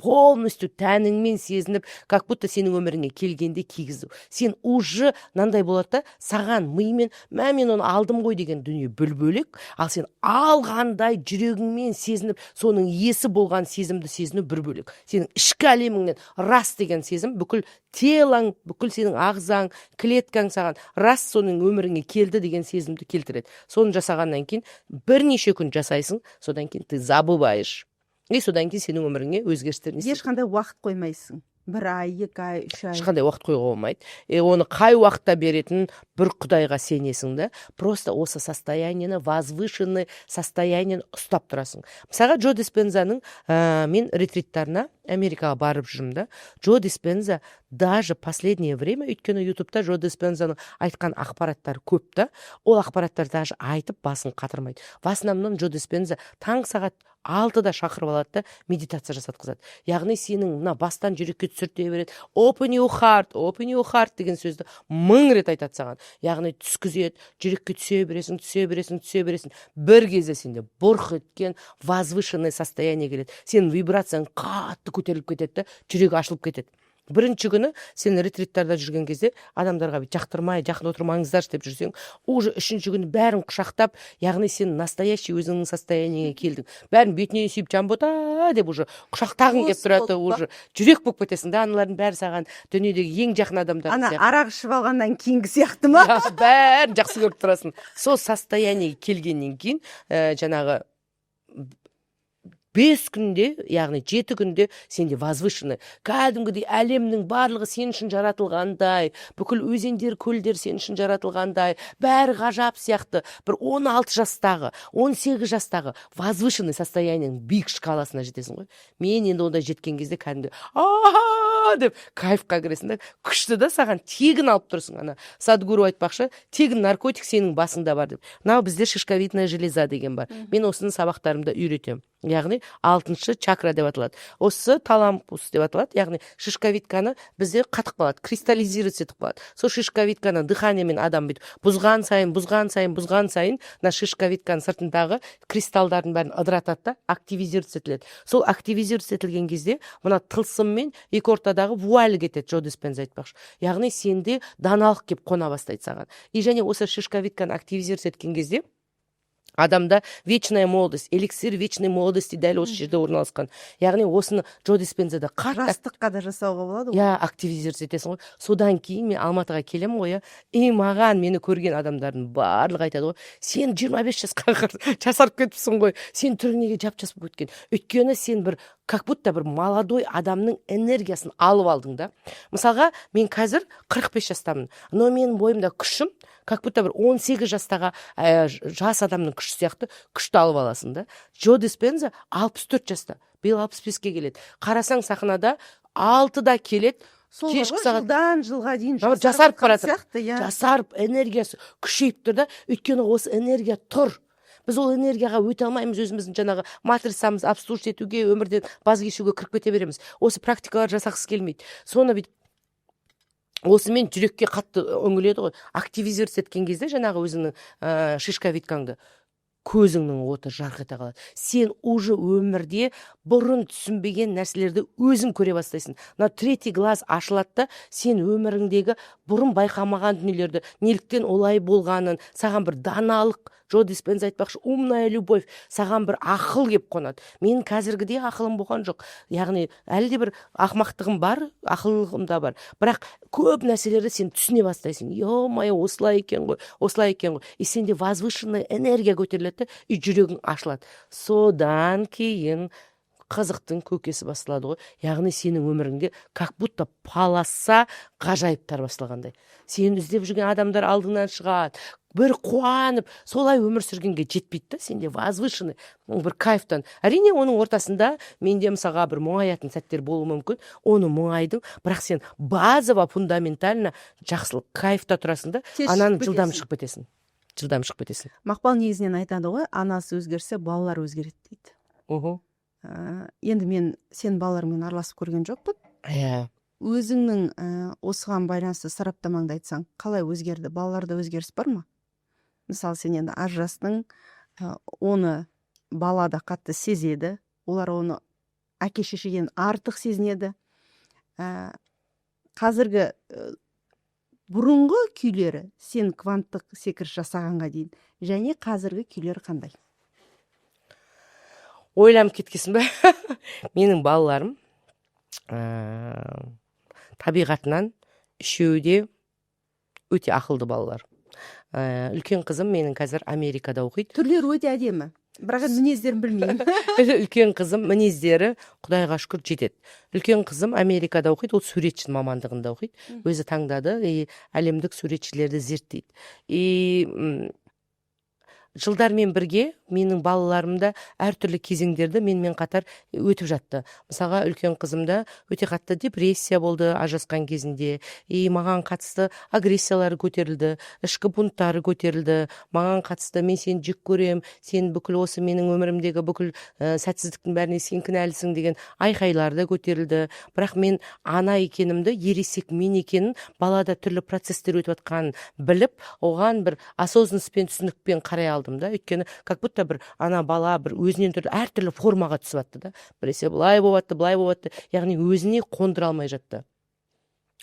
полностью тәніңмен сезініп, как будто сенің өміріңе келгенде кигізу. Сен уже мынандай болады да, саған мимен «мә, мен оны алдым ғой» деген дүние бір бөлек, ал сен алғандай жүрегіңмен сезініп, соның иесі болған сезімді сезіну бір бөлек. Сенің ішкі әлеміңнен рас деген сезім, бүкіл телоң, бүкіл сенің ағзаң, клеткаң саған рас, соның өміріңе келді деген сезімді келтіреді. Соны жасағаннан кейін бірнеше күн жасайсың, содан кейін ты забываешь, и содан кейін сенің өміріңе өзгерістер не істейді? Ешқандай уақыт қоймайсың: бір ай, 2 ай, 3 ай? Ешқандай уақыт қоюға болмайды. И оны қай уақытта беретінін бір құдайға сенесің да, просто осы состояниені, возвышенный состояниені ұстап тұрасың. Мысалға, Джо Диспензаның мен ретриттарына Америкаға барып жүрмін да. Джо Диспенза даже последнее время, өйткені Ютубта Джо Диспензаның айтқан ақпараттары көп та, ол ақпараттар даже айтып басын қатырмайды. В основном Джо Диспенза таңғы сағат 6-да шақырып алады да, медитация жасатқызады. Яғни сенің мына бастан жүрекке түсірте береді. «Open your heart, open your heart» деген сөзді мың рет айтады саған. Яғни түскізеді, жүрекке түсе бересің, түсе бересің, түсе бересің. Бір кезде сенде бұрқ еткен возвышенный состояние келеді, сенің вибрацияң қатты көтеріліп кетеді да, жүрегі ашылып кетеді. Бірінші күні сен ретриттарда жүрген кезде адамдарға бүйтіп жақтырмай, «жақын отырмаңыздаршы» деп жүрсең, уже үшінші күні бәрін құшақтап, яғни сен настоящий өзіңнің состояниеңе келдің, бәрін бетінен сүйіп, «Жанбота» деп уже құшақтағың келіп Туыс тұрады. болып па? Уже жүрек болып кетесің да, аналардың бәрі саған дүниедегі ең жақын адамдар Ана сияқты. арақ ішіп алғаннан кейінгі сияқты ма? Иә, бәрін жақсы көріп тұрасың. Сол состояниеге келгеннен кейін жаңағы 5 күнде, яғни 7 күнде сенде возвышенный, кәдімгідей әлемнің барлығы сен үшін жаратылғандай, бүкіл өзендер, көлдер сен үшін жаратылғандай, бәрі ғажап сияқты, бір 16 жастағы, 18 жастағы возвышенный состояниенің биік шкаласына жетесің ғой. Мен енді ондай жеткен кезде кәдімгі «а» деп кайфқа кіресің да, күшті да, саған тегін алып тұрсың. Ана Садгуру айтпақшы, тегін наркотик сенің басыңда бар деп. Мынау бізде шишковидная железа деген бар, мен осыны сабақтарымда үйретемін. Яғни алтыншы чакра деп аталады, осы таламус деп аталады. Яғни шишковидканы бізде қатып қалады, кристаллизироваться етіп қалады. Сол шишковидканы дыханиемен адам бүйтіп бұзған сайын, бұзған сайын, бұзған сайын, мына шишковидканың сыртындағы кристалдардың бәрін ыдыратады да, активизироваться етіледі. Сол активизироваться етілген кезде мына тылсыммен екі ортадағы вуаль кетеді, Джо Диспенза айтпақшы. Яғни сенде даналық келіп қона бастайды саған. И және осы шишковидканы активизироваться еткен кезде адамда вечная молодость, эликсир вечной молодости дәл осы жерде орналасқан. Яғни осыны Джо Диспензада қатты Жастыққа да жасауға болады ғой. Иә, активизироваться етесің ғой. Содан кейін мен Алматыға келемін ғой, иә, и маған мені көрген адамдардың барлығы айтады ғой: «Сен 25 жасқа жасарып кетіпсің ғой, сен түрің неге жап жас болып кеткен?» Өйткені сен бір как будто бір молодой адамның энергиясын алып алдың да. Мысалға, мен қазір 45 жастамын, но менің бойымда күшім как будто бір 18 жастағы жас адамның күші сияқты күшті алып аласың да. Джо Диспенза 64 жаста, биыл 65-ке келеді. Қарасаң, сахнада 6-да келеді, Сол бар кешкі ғой, сағат жылдан жылға дейін Наоборот, жасарып бара жатыр. сияқты, иә. Жасарып, энергиясы күшейіп тұр да. Өйткені осы энергия тұр, біз ол энергияға өте алмаймыз, өзіміздің жаңағы матрицамызды обслуживать етуге, өмірден баз кешуге кіріп кете береміз, осы практикалар жасағысы келмейді. Соны бүйтіп осымен жүрекке қатты үңіледі ғой. Активизировать еткен кезде жаңағы өзіңнің шишковидкаңды, көзіңнің оты жарқ ете қалады. Сен уже өмірде бұрын түсінбеген нәрселерді өзің көре бастайсың. Мына третий глаз ашылады да, сен өміріңдегі бұрын байқамаған дүниелерді, неліктен олай болғанын, саған бір даналық, Джо Диспенза айтпақшы, умная любовь, саған бір ақыл келіп қонады. Менің қазіргідей ақылым болған жоқ. Яғни әлі де бір ақымақтығым бар, ақылым да бар, бірақ көп нәрселерді сен түсіне бастайсың: «Ё-моё, осылай екен ғой, осылай екен ғой». И сенде возвышенная энергия көтеріледі да, и жүрегің ашылады. Содан кейін қызықтың көкесі басталады ғой. Яғни сенің өміріңде как будто полоса ғажайыптар басталғандай, сені іздеп жүрген адамдар алдыңнан шығады. Бір қуанып солай өмір сүргенге жетпейді да. Сенде возвышенный бір кайфтан. Әрине, оның ортасында менде, мысалға, бір мұңаятын сәттер болуы мүмкін, оны мұңайдың, бірақ сен базово, фундаментально жақсылық, кайфта тұрасың да. Тез ананы шығып жылдам кетесің. Шығып кетесің, жылдам шығып кетесің. Мақпал, негізінен айтады ғой, анасы өзгерсе, балалар өзгереді дейді. Енді мен сен балаларыңмен араласып көрген жоқпын. Өзіңнің осыған байланысты сараптамаңды айтсаң, қалай өзгерді? Балаларда өзгеріс бар ма? Мысалы, сен енді ажырастың, оны бала да қатты сезеді, олар оны әке шешеден артық сезінеді. Қазіргі бұрынғы күйлері, сен кванттық секіріс жасағанға дейін және қазіргі күйлері қандай? Ойланып кеткенсің ба? Менің балаларым табиғатынан үшеуі де өте ақылды балалар. Үлкен қызым менің қазір Америкада оқиды. Түрлері өте әдемі, бірақ енді мінездерін білмеймін. Үлкен қызым, мінездері, құдайға шүкір, жетеді. Үлкен қызым Америкада оқиды, ол суретші мамандығында оқиды, өзі таңдады и әлемдік суретшілерді зерттейді. И жылдармен бірге менің балаларым да әртүрлі кезеңдерді менімен қатар өтіп жатты. Мысалға, үлкен қызымда өте қатты депрессия болды ажырасқан кезінде, и маған қатысты агрессиялары көтерілді, ішкі бунттары көтерілді. Маған қатысты: «Мен сені жек көрем, сен бүкіл осы менің өмірімдегі бүкіл сәтсіздіктің бәріне сен кінәлісің» деген айқайлар да көтерілді. Бірақ мен ана екенімді, ересек мен екенін, балада түрлі процесстер өтіп жатқанын біліп, оған бір осознанность пен, түсінікпен қарай алдым да. Өйткені как будто бір ана бала бір өзінен түрлі, әртүрлі формаға түсіп жатты да, біресе былай болып жатты, былай болып жатты, яғни өзіне қондыра алмай жатты.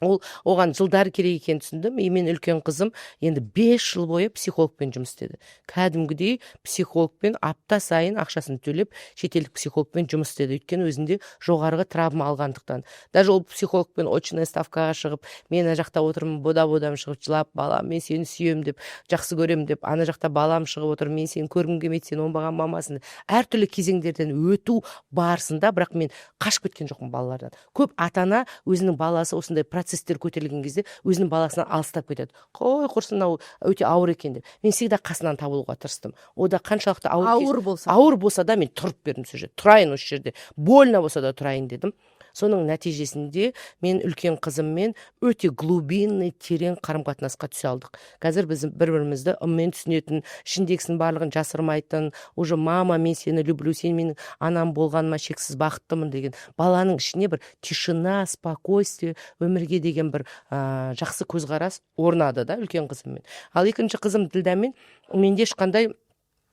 Ол оған жылдар керек екенін түсіндім. И мен үлкен қызым енді 5 жыл бойы психологпен жұмыс істеді, кәдімгідей психологпен, апта сайын ақшасын төлеп, шетелдік психологпен жұмыс істеді, өйткені өзінде жоғарғы травма алғандықтан. Даже ол психологпен очная ставкаға шығып, мен ана жақта отырмын, бода бодам шығып жылап: «Балам, мен сені сүйемін деп, жақсы көремін», — деп. Ана жақта балам шығып отыр: «Мен сені көргім келмейді, сен оңбаған мамасың». Әртүрлі кезеңдерден өту барысында, бірақ мен қашып кеткен жоқпын балалардан. Көп ата ана өзінің баласы осындай процесстер көтерілген кезде өзінің баласынан алыстап кетеді: «Қой, құрсын, мынау өте ауыр екен», — деп. Мен всегда қасынан табылуға тырыстым. О да қаншалықты ауыр Ауыр болса. Ауыр болса да, мен тұрып бердім сол жерде. «Тұрайын осы жерде, больно болса да тұрайын», — дедім. Соның нәтижесінде мен үлкен қызыммен өте глубинный, терең қарым қатынасқа түсе алдық. Қазір біз бір бірімізді ыммен түсінетін, ішіндегісінің барлығын жасырмайтын, уже «Мама, мен сені люблю, сен менің анам болғаныма шексіз бақыттымын» деген, баланың ішіне бір тишина, спокойствие, өмірге деген бір жақсы көзқарас орнады да үлкен қызыммен. Ал екінші қызым Ділдәмен менде ешқандай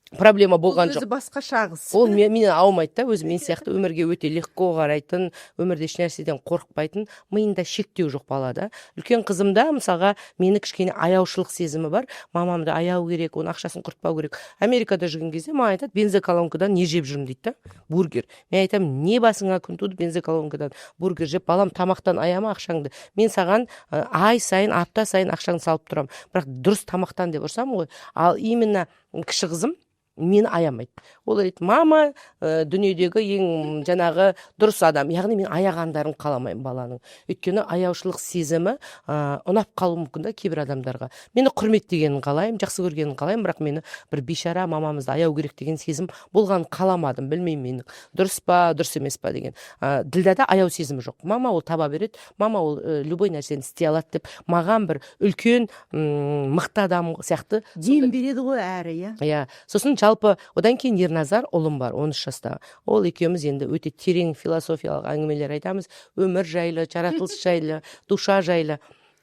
проблема болған Ол жоқ. Өзі басқаша қыз. Ол менен аумайды да, өзі мен сияқты өмірге өте легко қарайтын, өмірде ешнәрседен қорықпайтын, миында шектеу жоқ бала да. Үлкен қызымда, мысалға, мені кішкене аяушылық сезімі бар: мамамды аяу керек, оның ақшасын құртпау керек. Америкада жүрген кезде маған айтады: «Бензоколонкадан не жеп жүрмін?» — дейді да, бургер. Мен айтамын: «Не басыңа күн туды бензоколонкадан бургер жеп? Балам, тамақтан аяма ақшаңды, мен саған ай сайын, апта сайын ақшаңды салып тұрамын, бірақ дұрыс тамақтан», — деп ұрсамын ғой. Ал именно кіші қызым мені аямайды. Ол ойлайды: мама дүниедегі ең жаңағы дұрыс адам. Яғни мен аяғандарын қаламаймын баланың, өйткені аяушылық сезімі ұнап қалуы мүмкін да кейбір адамдарға. Мені құрметтегенін қалаймын, жақсы көргенін қалаймын, бірақ мені бір бейшара, мамамызды аяу керек деген сезім болғанын қаламадым. Білмеймін, менің дұрыс па, дұрыс емес па деген. Ділдәда аяу сезімі жоқ. Мама ол таба береді, мама ол любой нәрсені істей алады деп, маған бір үлкен мықты адам сияқты. Дем береді ғой әрі, иә. Иә. Сосын жалпы одан кейін Ерназар ұлым бар, 13 жастағы. Ол екеуміз енді өте терең философиялық әңгімелер айтамыз: өмір жайлы, жаратылыс жайлы, душа жайлы.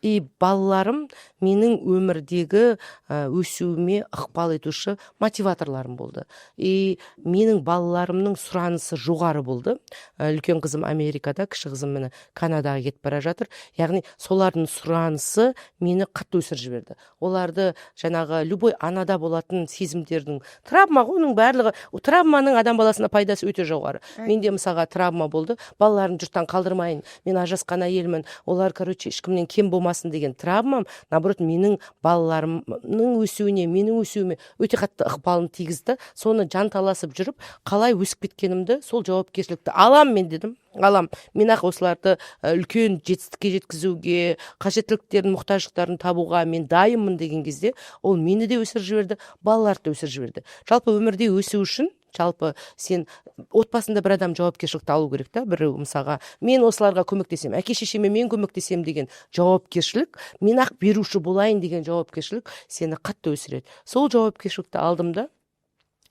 И балаларым менің өмірдегі өсуіме ықпал етуші мотиваторларым болды. И менің балаларымның сұранысы жоғары болды. Үлкен қызым Америкада, кіші қызым міне Канадаға кетіп бара жатыр. Яғни солардың сұранысы мені қатты өсіріп жіберді. Оларды жаңағы любой анада болатын сезімдердің, травма ғой оның барлығы, травманың адам баласына пайдасы өте жоғары. Менде, мысалға, травма болды: балаларымды жұрттан қалдырмайын, мен ажырасқан әйелмін, олар, короче, ешкімнен кем болмасын. қалмасын деген травмам, наоборот, менің балаларымның өсуіне, менің өсуіме өте қатты ықпалын тигізді. Соны жанталасып жүріп, қалай өсіп кеткенімді, сол жауапкершілікті алам мен дедім, алам мен ақ осыларды үлкен жетістікке жеткізуге, қажеттіліктерін, мұқтаждықтарын табуға мен дайынмын деген кезде, ол мені де өсіріп жіберді, балаларды да өсіріп жіберді. Жалпы, өмірде өсу үшін, жалпы, сен отбасында бір адам жауапкершілікті алу керек та. Біреу, мысалға, мен осыларға көмектесемін, әке шешеме мен көмектесемін деген жауапкершілік, мен ақ беруші болайын деген жауапкершілік сені қатты өсіреді. Сол жауапкершілікті алдым да,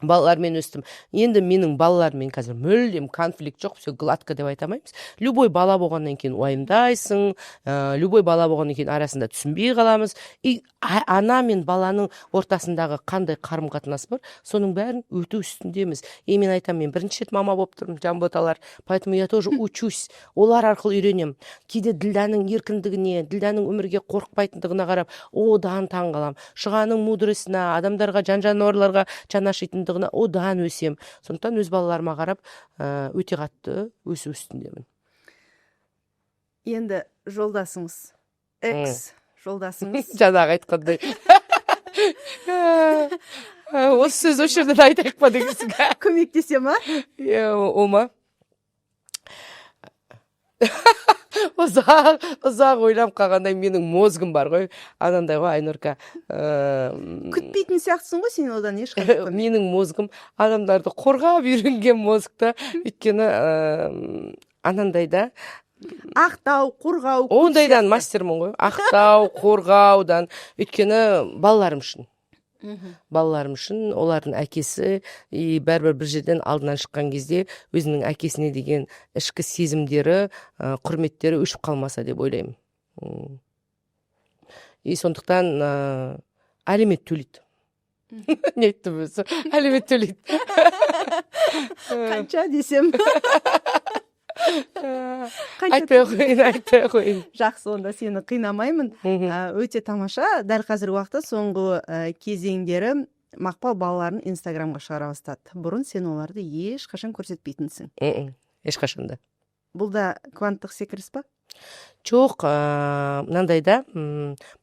балалармен өстім. Енді менің балаларыммен қазір мүлдем конфликт жоқ, все гладко деп айта алмаймыз. Любой бала болғаннан кейін уайымдайсың, любой бала болғаннан кейін арасында түсінбей қаламыз. И ана мен баланың ортасындағы қандай қарым қатынас бар, соның бәрін өту үстіндеміз. И мен айтамын, мен бірінші рет мама болып тұрмын, жанботалар, поэтому я тоже учусь, олар арқылы үйренемін. Кейде Ділданың еркіндігіне, Ділданың өмірге қорықпайтындығына қарап, одан таң қаламын. Шұғаның мудрость ына, адамдарға, жан жануарларға жаны ашитындығына одан өсем. Сондықтан өз балаларыма қарап, өте қатты өсу үстіндемін. Енді жолдасыңыз, экс жолдасыңыз. Жаңағы айтқандай, осы сөз осы жерден айтайық па дегенсің. Көмектесе ма? Иә, ол ма, ұзақ ұзақ ойланып қалғандай менің мозг ым бар ғой, анандай ғой, Айнұрка. Күтпейтін сияқтысың ғой сен одан ешқандай көмек. Менің мозг ым адамдарды қорғап үйренген мозг та, өйткені анандай да. Ақтау, қорғау көп Ондайдан сияқты. мастермін ғой, ақтау, қорғаудан. Өйткені балаларым үшін, балаларым үшін, олардың әкесі и бәрібір бір жерден алдынан шыққан кезде өзінің әкесіне деген ішкі сезімдері, құрметтері өшіп қалмаса деп ойлаймын. И сондықтан алимент төлейді. Не айттым өзі, алимент төлейді. Қанша десем? Қанша? Айтпай ақ қояйын, айтпай ақ қояйын. Жақсы, онда сені қинамаймын. Өте тамаша. Дәл қазіргі уақытта, соңғы кезеңдері Мақпал балаларын Инстаграмға шығара бастады. Бұрын сен оларды ешқашан көрсетпейтінсің. Ешқашан да. Бұл да кванттық секіріс па? Жоқ, мынандай да,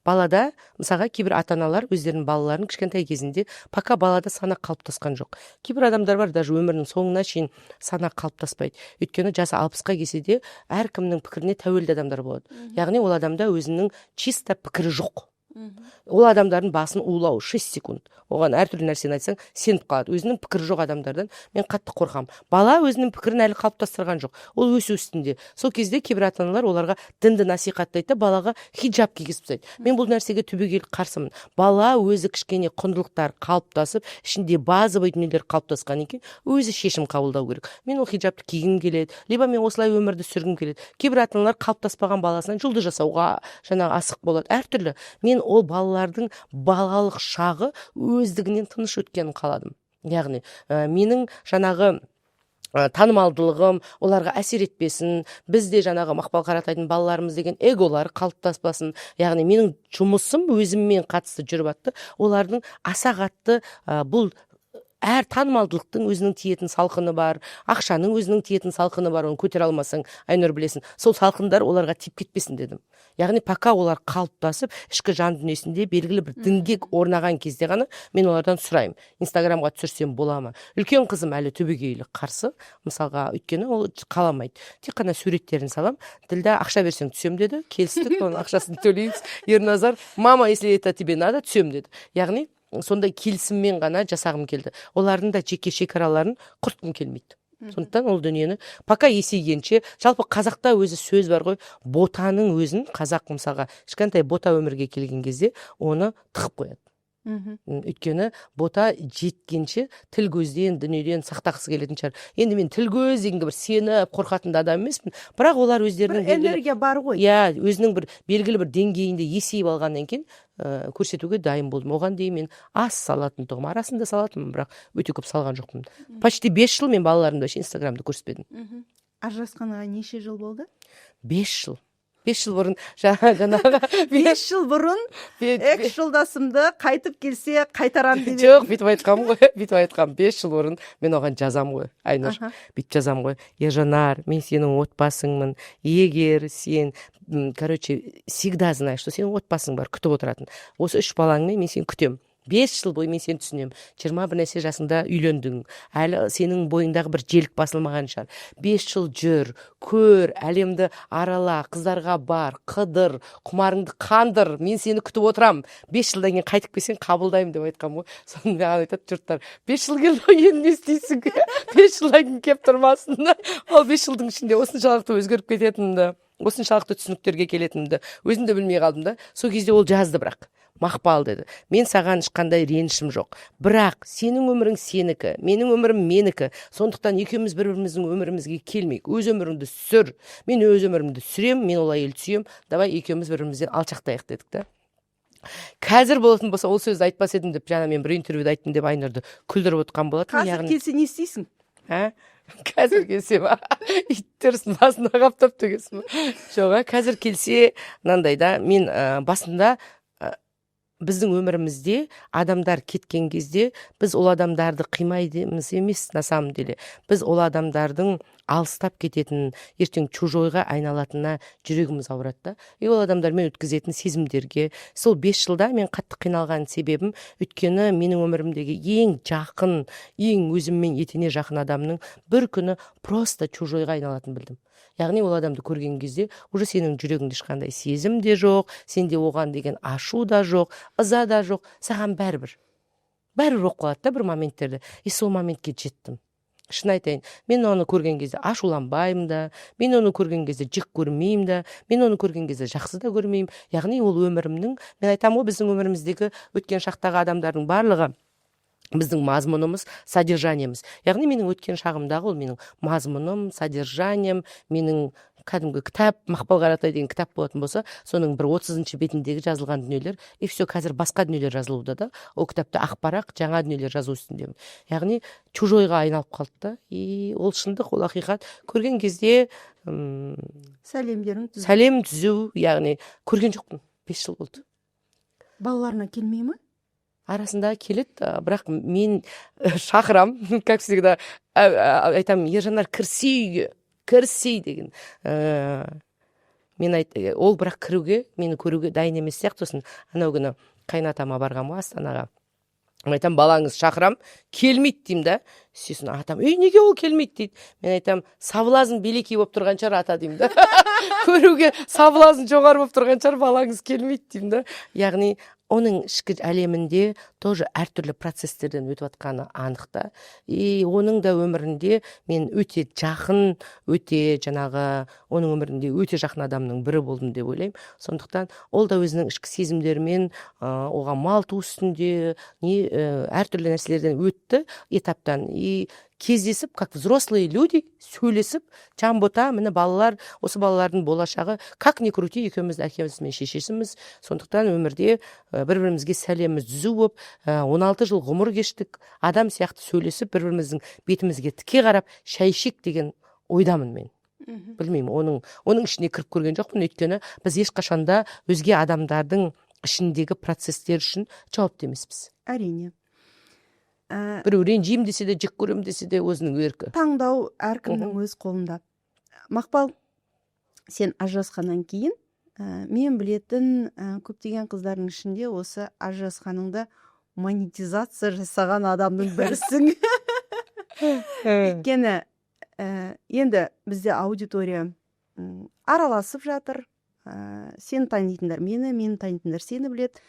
балада, мысалға, кейбір ата аналар өздерінің балаларын кішкентай кезінде, пока балада сана қалыптасқан жоқ, кейбір адамдар бар, даже өмірінің соңына шейін сана қалыптаспайды, өйткені жасы 60-қа келсе де, әркімнің пікіріне тәуелді адамдар болады. Яғни ол адамда өзінің чисто пікірі жоқ. Ол адамдардың басын улау 6 секунд. Оған әртүрлі нәрсені айтсаң, сеніп қалады. Өзінің пікірі жоқ адамдардан мен қатты қорқамын. Бала өзінің пікірін әлі қалыптастырған жоқ, ол өсу үстінде. Сол кезде кейбір ата аналар оларға дінді насихаттайды да, балаға хиджаб кигізіп тастайды. Мен бұл нәрсеге түбегейлі қарсымын. Бала өзі кішкене құндылықтар қалыптасып, ішінде базовый дүниелер қалыптасқаннан кейін өзі шешім қабылдау керек: мен ол хиджабты кигім келеді либо мен осылай өмірді сүргім келеді. Кейбір ата аналар қалыптаспаған баласынан жұлдыз жасауға жаңағы асық болады, әртүрлі. Мен ол балалардың балалық шағы өздігінен тыныш өткенін қаладым. Яғни менің жаңағы танымалдылығым оларға әсер етпесін, бізде жаңағы Мақпал Қаратайдың балаларымыз деген эголары қалыптаспасын. Яғни менің жұмысым өзіммен қатысты жүріп жатты, олардың аса қатты бұл әр танымалдылықтың өзінің тиетін салқыны бар, ақшаның өзінің тиетін салқыны бар, оны көтере алмасаң, Айнұр, білесің, сол салқындар оларға тиіп кетпесін дедім. Яғни пока олар қалыптасып, ішкі жан дүниесінде белгілі бір діңгек орнаған кезде ғана мен олардан сұраймын: «Инстаграмға түсірсем бола ма?» Үлкен қызым әлі түбегейлі қарсы, мысалға, өйткені ол қаламайды. Тек қана суреттерін салам. Ділда «Ақша берсең, түсем» деді, келістік, оның ақшасын төлейміз. Ерназар «Мама, если это тебе надо, түсем» деді. Яғни сондай келісіммен ғана жасағым келді, олардың да жеке шекараларын құртқым келмейді. Сондықтан ол дүниені пока есейгенше. Жалпы, қазақта өзі сөз бар ғой, ботаның өзін қазақ, мысалға, кішкентай бота өмірге келген кезде оны тығып қояды. Өйткені бота жеткенше тіл көзден, дүниеден сақтағысы келетін шығар. Енді мен тіл көз дегенге бір сеніп қорқатын да адам емеспін, бірақ олар өздерінің бір энергия бар ғой. Иә, өзінің бір белгілі бір деңгейінде есейіп алғаннан кейін көрсетуге дайын болдым. Оған дейін мен аз салатын тұғым, арасында салатынмын, бірақ өте көп салған жоқпын. Почти 5 жыл мен балаларымды вообще Инстаграмда көрсетпедім. Ажырасқанға неше жыл болды? 5 жыл. 5 жыл бұрын жаңағы 5 жыл бұрын экс жолдасымды қайтып келсе, қайтарамын деп. Жоқ, бүйтіп айтқанмын ғой, бүйтіп айтқанмын. 5 жыл бұрын мен оған жазамын ғой, Айнұр, бүйтіп жазамын ғой: «Ержанар, мен сенің отбасыңмын. Егер сен, короче, всегда знай, что сенің отбасың бар күтіп отыратын. Осы үш балаңмен мен сені күтемін. 5 жыл бойы мен сені түсінемін. 20 бір нәрсе жасыңда үйлендің, әлі сенің бойыңдағы бір желік басылмаған шығар. 5 жыл жүр, көр, әлемді арала, қыздарға бар, қыдыр, құмарыңды қандыр. Мен сені күтіп отырамын. 5 жылдан кейін қайтып келсең, қабылдаймын», — деп айтқанмын ғой. Соны маған айтады жұрттар: «5 жыл келді ғой, енді не істейсің? 5 жылдан кейін келіп тұрмасын». Ол 5 жылдың ішінде осыншалықты өзгеріп кететінімді, осыншалықты түсініктерге келетінімді өзім де білмей қалдым да. Сол кезде ол жазды бірақ: «Мақпал, — деді, — мен саған ешқандай ренішім жоқ, бірақ сенің өмірің сенікі, менің өмірім менікі. Сондықтан екеуміз бір біріміздің өмірімізге келмейік. Өз өміріңді сүр, мен өз өмірімді сүремін. Мен ол әйелді сүйемін. Давай екеуміз бір бірімізден алшақтайық», — дедік та. Қазір болатын болса, ол сөзді айтпас едім деп, жаңа мен бір интервьюда айттым деп Айнұрды күлдіріп отқан болатынмын. Қазір Яғни келсе, не істейсің? А, қазір келсе ма? Иттерсің басына қаптап дегенсің ба? Жоқ, а қазір келсе, мынандай да: мен басында, біздің өмірімізде адамдар кеткен кезде біз ол адамдарды қимаймыз емес, на самом деле біз ол адамдардың алыстап кететінін, ертең чужойға айналатынына жүрегіміз ауырады да. И ол адамдармен өткізетін сезімдерге. Сол 5 жылда мен қатты қиналған себебім, өйткені менің өмірімдегі ең жақын, ең өзіммен етене жақын адамның бір күні просто чужойға айналатынын білдім. Яғни ол адамды көрген кезде уже сенің жүрегіңде ешқандай сезім де жоқ, сенде оған деген ашу да жоқ, ыза да жоқ, саған бәрібір, бәрібір болып қалады да бір моменттерде. И сол моментке жеттім, шын айтайын. Мен оны көрген кезде ашуланбаймын да, мен оны көрген кезде жек көрмеймін да, мен оны көрген кезде жақсы да көрмеймін. Яғни ол өмірімнің, мен айтамын ғой, біздің өміріміздегі өткен шақтағы адамдардың барлығы біздің мазмұнымыз, содержаниеміз. Яғни менің өткен шағымдағы ол менің мазмұным, содержанием, менің кәдімгі кітап, Мақпал Қаратай деген кітап болатын болса, соның бір 30-бетіндегі жазылған дүниелер, и все. Қазір басқа дүниелер жазылуда да ол кітапта, ақ парақ, жаңа дүниелер жазу үстіндемін. Яғни чужойға айналып қалды да. И ол шындық, ол ақиқат. Көрген кезде Сәлемдерің түзу. Сәлем түзу. Яғни көрген жоқпын, 5 жыл болды. Балаларына келмей ма? Арасында келеді, бірақ мен шақырам, как всегда, айтамын: «Ержанар, кірсей үйге, кірсей», — деген. Мен айт, ол бірақ кіруге, мені көруге дайын емес сияқты. Сосын анау күні қайынатама барғанмын ғой Астанаға. Мен айтамын: «Балаңыз, шақырам, келмейді», — деймін да. Сосын атам: «Ей, неге ол келмейді?» — дейді. Мен айтамын: «Соблазн великий болып тұрған шығар, ата», — деймін да. «Көруге соблазн жоғары болып тұрған шығар, балаңыз келмейді», — деймін да. Яғни оның ішкі әлемінде тоже әртүрлі процесстерден өтіп жатқаны анық та. И оның да өмірінде мен өте жақын, өте жаңағы, оның өмірінде өте жақын адамның бірі болдым деп ойлаймын. Сондықтан ол да өзінің ішкі сезімдерімен, оған мал туу үстінде не, әртүрлі нәрселерден өтті, этаптан. И кездесіп, как взрослые люди сөйлесіп, Жанбота, міне, балалар, осы балалардың болашағы, как ни крути, екеуміз әкеміз бен шешесіміз. Сондықтан өмірде бір бірімізге сәлеміміз түзу болып, 16 жыл ғұмыр кештік, адам сияқты сөйлесіп, бір біріміздің бетімізге тіке қарап шай ішейік деген ойдамын мен. Білмеймін, оның ішіне кіріп көрген жоқпын, өйткені біз ешқашанда өзге адамдардың ішіндегі процесстер үшін жауапты емеспіз. Әрине. Біреу ренжимін десе де, жек көремін десе де, өзінің еркі. Таңдау әркімнің өз қолында. Мақпал, сен ажырасқаннан кейін, мен білетін көптеген қыздардың ішінде осы ажырасқаныңды монетизация жасаған адамның бірісің. Өйткені енді бізде аудитория араласып жатыр, сені танитындар мені, мені танитындар сені біледі.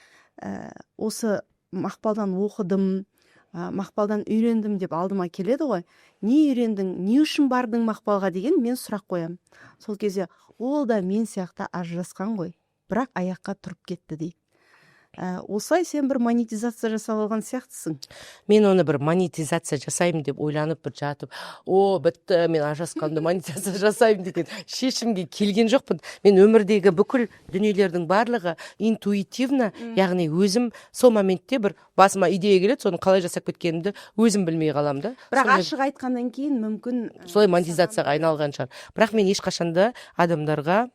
Осы Мақпалдан оқыдым, Мақпалдан үйрендім деп алдыма келеді ғой. Не үйрендің, не үшін бардың Мақпалға деген мен сұрақ қоямын. Сол кезде: «Ол да мен сияқты ажырасқан ғой, бірақ аяққа тұрып кетті», — дейді. Осылай сен бір монетизация жасап алған сияқтысың. Мен оны бір монетизация жасаймын деп ойланып, бір жатып, о, бітті, мен ажырасқанымда монетизация жасаймын деген шешімге келген жоқпын. Мен өмірдегі бүкіл дүниелердің барлығы интуитивно, яғни өзім сол моментте бір басыма идея келеді, соны қалай жасап кеткенімді өзім білмей қаламын да. Бірақ Сонымен ашық айтқаннан кейін мүмкін солай монетизацияға айналған шығар. Бірақ мен ешқашан да адамдарға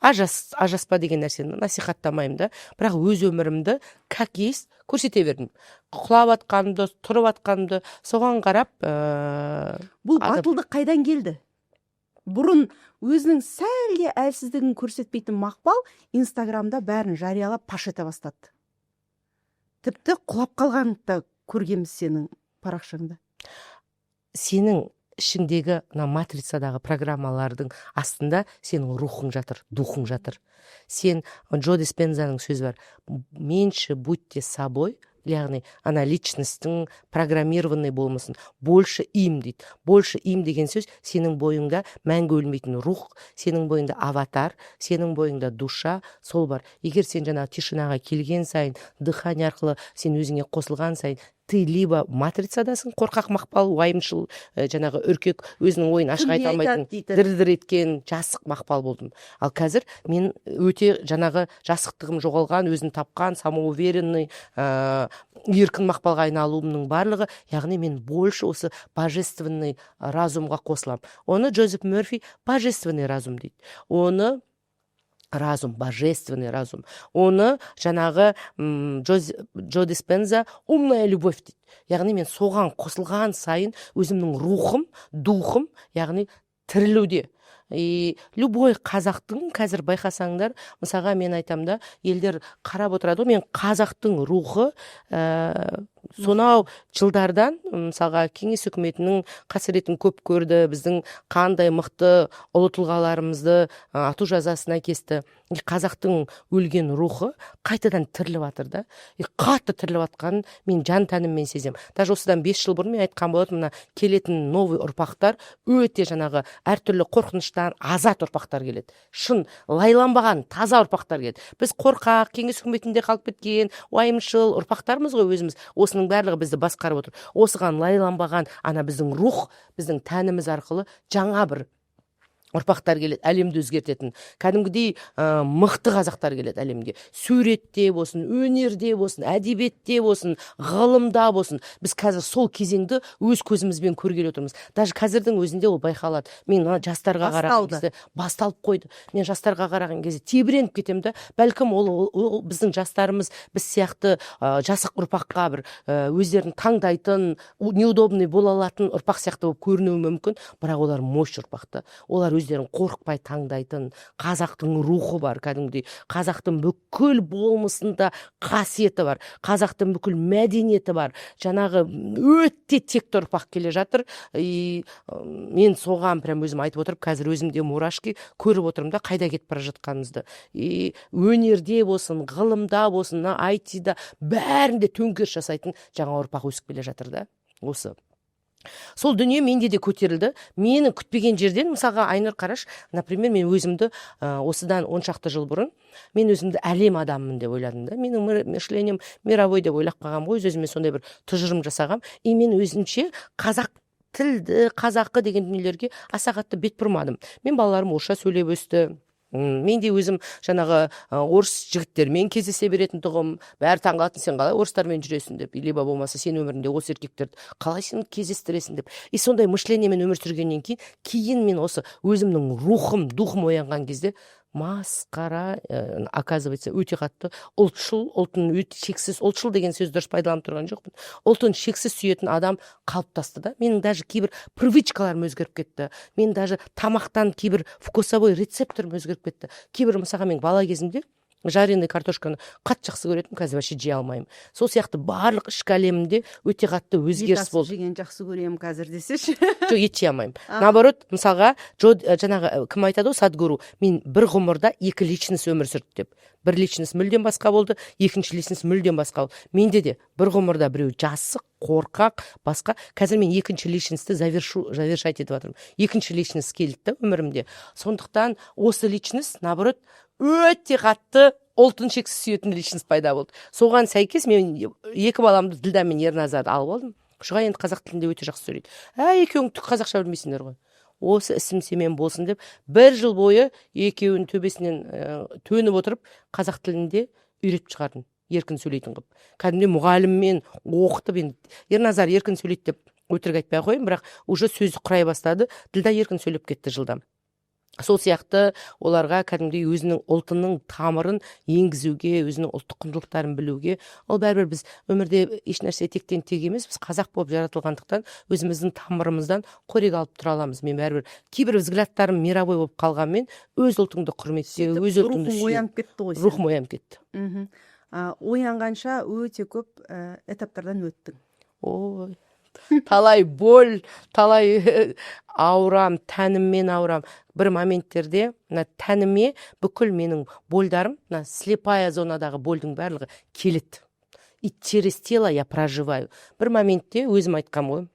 ажыраспа деген нәрсені насихаттамаймын да. Бірақ өз өмірімді как есть көрсете бердім, құлап жатқанымды, тұрып жатқанымды, соған қарап Бұл батылдық қайдан келді? Бұрын өзінің сәл де әлсіздігін көрсетпейтін Мақпал Инстаграмда бәрін жариялап, паш ете бастады. Тіпті құлап қалғанын да көргенбіз сенің парақшаңда. Сенің ішіңдегі мына матрицадағы программалардың астында сенің рухың жатыр, духың жатыр. Сен, Джо Диспензаның сөзі бар: «Меньше будьте собой», яғни ана личностьтің программированный болмысын, «больше им» дейді. «Больше им» деген сөз — сенің бойыңда мәңгі өлмейтін рух, сенің бойыңда аватар, сенің бойыңда душа, сол бар. Егер сен жаңағы тишинаға келген сайын, дыхание арқылы сен өзіңе қосылған сайын, ты либо матрицадасың, қорқақ Мақпал, уайымшыл, жаңағы үркек, өзінің ойын ашық Кім не айта алмайтын, айтады дейтін. дір дір еткен жасық Мақпал болдым. Ал қазір мен өте жаңағы жасықтығым жоғалған, өзін тапқан, самоуверенный, еркін Мақпалға айналуымның барлығы, яғни мен больше осы божественный разумға қосыламын. Оны Джозеф Мерфи божественный разум дейді, оны разум, божественный разум, оны жаңағы Джо Диспенза умная любовь дейді. Яғни мен соған қосылған сайын өзімнің рухым, духым, яғни тірілуде. И любой қазақтың қазір байқасаңдар, мысалға, мен айтамын да, елдер қарап отырады ғой, мен қазақтың рухы сонау жылдардан, мысалға, кеңес үкіметінің қасіретін көп көрді, біздің қандай мықты ұлы тұлғаларымызды ату жазасына кесті. И қазақтың өлген рухы қайтадан тіріліп жатыр да. И қатты тіріліп жатқанын мен жан тәніммен сеземін. Даже осыдан 5 жыл бұрын мен айтқан болатынмын: мына келетін новый ұрпақтар өте жаңағы әртүрлі қорқыныштан азат ұрпақтар келеді, шын лайланбаған таза ұрпақтар келеді. Біз қорқақ, кеңес үкіметінде қалып кеткен уайымшыл ұрпақтармыз ғой өзіміз. Осының барлығы бізді басқарып отыр. Осыған лайланбаған ана біздің рух, біздің тәніміз арқылы жаңа бір ұрпақтар келеді, әлемді өзгертетін кәдімгідей мықты қазақтар келеді әлемге. Суретте болсын, өнерде болсын, әдебиетте болсын, ғылымда болсын, біз қазір сол кезеңді өз көзімізбен көргелі отырмыз. Даже қазірдің өзінде ол байқалады. Мен мына жастарға қараған Басталды. кезде, басталып қойды, мен жастарға қараған кезде тебіреніп кетемін да. Бәлкім, ол біздің жастарымыз біз сияқты жасық ұрпаққа бір өздерін таңдайтын, неудобный бола алатын ұрпақ сияқты болып көрінуі мүмкін, бірақ олар мощь ұрпақ та. Олар өздерін қорықпай таңдайтын, қазақтың рухы бар, кәдімгідей қазақтың бүкіл болмысында қасиеті бар, қазақтың бүкіл мәдениеті бар, жаңағы өте текті ұрпақ келе жатыр. И мен соған прям өзім айтып отырып, қазір өзімде мурашки, көріп отырмын да қайда кетіп бара жатқанымызды. И өнерде болсын, ғылымда болсын, мына айтида, бәрінде төңкеріс жасайтын жаңа ұрпақ өсіп келе жатыр да. Осы сол дүние менде де көтерілді мені күтпеген жерден. Мысалға, Айнұр, қараш, например, мен өзімді осыдан 10 шақты жыл бұрын мен өзімді әлем адамымын деп ойладым да. Менің мышлением мировой деп ойлап қалғанмын ғой, өз өзіме сондай бір тұжырым жасағам. И мен өзімше қазақ тілді, қазақы деген дүниелерге аса қатты бет бұрмадым. Мен балаларым орысша сөйлеп өсті. Мен де өзім жаңағы орыс жігіттермен кездесе беретін тұғым. Бәрі таңқалатын: «Сен қалай орыстармен жүресің?» — деп, либо болмаса «Сен өміріңде осы еркектерді қалай сен кездестіресің?» — деп. И сондай мышлениемен өмір сүргеннен кейін мен осы өзімнің рухым, духым оянған кезде, масқара, оказывается, өте қатты ұлтшыл, ұлтын өте шексіз, ұлтшыл деген сөзді дұрыс пайдаланып тұрған жоқпын, ұлтын шексіз сүйетін адам қалыптасты да. Менің даже кейбір привычкаларым өзгеріп кетті, мен даже тамақтан кейбір вкусовой рецепторым өзгеріп кетті. Кейбір, мысалға, мен бала кезімде жареный картошканы қатты жақсы көретінмін, қазір вообще жей алмаймын. Сол сияқты барлық ішкі әлемімде өте қатты өзгеріс болды. Жеген жақсы көремін қазір десеші. Жоқ, ет жей алмаймын, наоборот. Мысалға, Джо, жаңағы кім айтады ғой, Садгуру: «Мен бір ғұмырда екі личность өмір сүрді», — деп. Бір личность мүлдем басқа болды, екінші личность мүлдем басқа болды. Менде де бір ғұмырда біреу жасық, қорқақ, басқа. Қазір мен екінші личностьті завершать етіп жатырмын. Екінші личность келді да өмірімде. Сондықтан осы личность, наоборот, өте қатты Ұлтын шексіз сүйетін личность пайда болды. Соған сәйкес мен екі баламды, Ділда мен Ерназарды, алып алдым. Шұға енді қазақ тілінде өте жақсы сөйлейді. Ә, екеуің түк қазақша білмейсіңдер ғой, осы ісім сенімен болсын деп, бір жыл бойы екеуінің төбесінен төніп отырып, қазақ тілінде үйретіп шығардым, еркін сөйлейтін қылып, кәдімгідей мұғаліммен оқытып. Енді Ерназар еркін сөйлейді деп өтірік айтпай ақ қояйын, бірақ уже сөз құрай бастады. Ділда еркін сөйлеп кетті жылдам. Сол сияқты оларға кәдімгідей өзінің ұлтының тамырын енгізуге, өзінің ұлттық құндылықтарын білуге. Ол бәрібір, біз өмірде ешнәрсе тектен тек емес, біз қазақ болып жаратылғандықтан, өзіміздің тамырымыздан қорек алып тұра аламыз. Мен бәрібір кейбір взглядтарым мировой болып қалғанмен, өз ұлтыңды құрметтеу, өз ұлтыңды рухың сүю. Оянып кетті ғой сенің. Рухым оянып кетті. Оянғанша өте көп этаптардан өттің. Ой, талай боль, талай аурам, тәніммен аурам. Бір моменттерде мына тәніме бүкіл менің больдарым, мына слепая зонадағы больдың барлығы келеді, и через тело я проживаю. Бір моментте өзім айтқам ғой,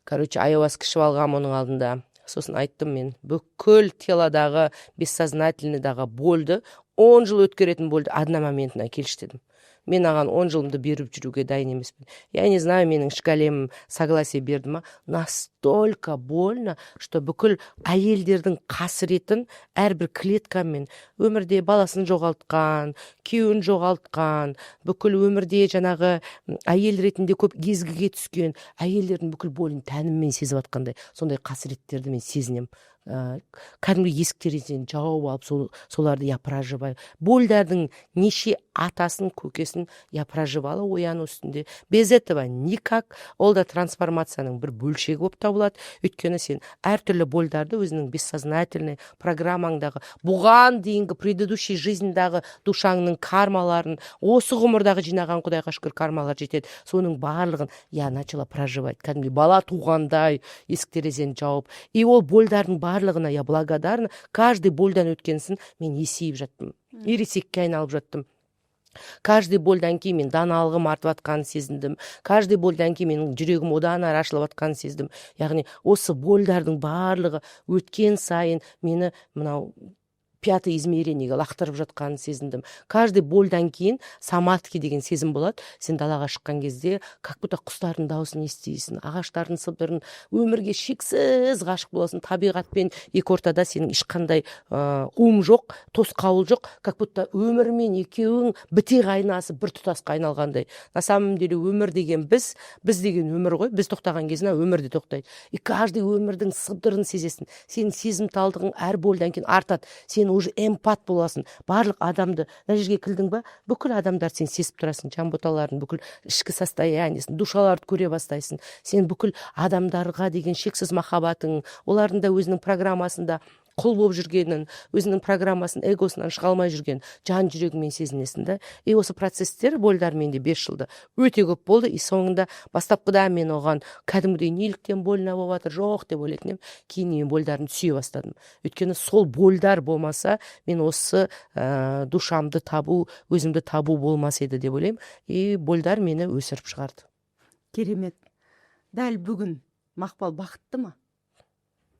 короче, ayahuasca ішіп алғанмын оның алдында. Сосын айттым: мен бүкіл телодағы, бессознательныйдағы больді, 10 жыл өткеретін больді одномоментно әкелші дедім. Мен аған 10 жылымды беріп жүруге дайын емеспін. Я не знаю, менің ішкі әлемім согласие берді ма. Настолько больно, что бүкіл әйелдердің қасіретін әрбір клеткамен, өмірде баласын жоғалтқан, күйеуін жоғалтқан, бүкіл өмірде жаңағы әйел ретінде көп езгіге түскен әйелдердің бүкіл болін тәніммен сезіп жатқандай, сондай қасіреттерді мен сезінемін. Кәдімгі есік терезені жауып алып, соларды я проживаю. Больдардың неше атасын, көкесін я проживала ояну үстінде. Без этого никак. Ол да трансформацияның бір бөлшегі болып табылады, өйткені сен әртүрлі больдарды өзіңнің бессознательный программаңдағы, бұған дейінгі предыдущий жизньдағы душаңның кармаларын, осы ғұмырдағы жинаған, құдайға шүкір, кармалар жетеді, соның барлығын я начала проживать кәдімгідей бала туғандай, есік терезені жауып. И ол больдардың барлығына я благодарна. Каждый больдан өткенсін мен есейіп жаттым, ересекке айналып жаттым. Каждый больдан кейін мен даналығым артып жатқанын сезіндім, каждый больдан кейін менің жүрегім одан ары ашылып жатқанын сездім. Яғни осы больдардың барлығы өткен сайын мені мынау пятый измерениеге лақтырып жатқанын сезіндім. Каждый больдан кейін самадхи деген сезім болады. Сен далаға шыққан кезде как будто құстардың дауысын естисің, ағаштардың сыбдырын, өмірге шексіз ғашық боласың. Табиғатпен екі ортада сенің ешқандай ум жоқ, тосқауыл жоқ, как будто өмірмен екеуің біте қайнасып, бір тұтасқа айналғандай. На самом деле өмір деген біз, біз деген өмір ғой. Біз тоқтаған кезде өмір де тоқтайды. И каждый өмірдің сыбдырын сезесің. Сенің сезімталдығың әр больдан кейін артады, сен уже эмпат боласың. Барлық адамды, мына жерге кірдің ба, бүкіл адамдарды сен сезіп тұрасың, жанботалардың бүкіл ішкі состояниесін, душаларды көре бастайсың. Сен бүкіл адамдарға деген шексіз махаббатың, олардың да өзінің программасында құл болып жүргенін, өзінің программасын, эгосынан шыға алмай жүргенін жан жүрегіңмен сезінесің да. И осы процесстер, больдар менде 5 жылда өте көп болды. И соңында, бастапқыда мен оған кәдімгідей неліктен больно болып жатыр, жоқ деп ойлайтын едім. Кейін мен больдарымды сүйе бастадым, өйткені сол больдар болмаса, мен осы душамды табу, өзімді табу болмас еді деп ойлаймын. И больдар мені өсіріп шығарды. Керемет. Дәл бүгін Мақпал бақытты ма?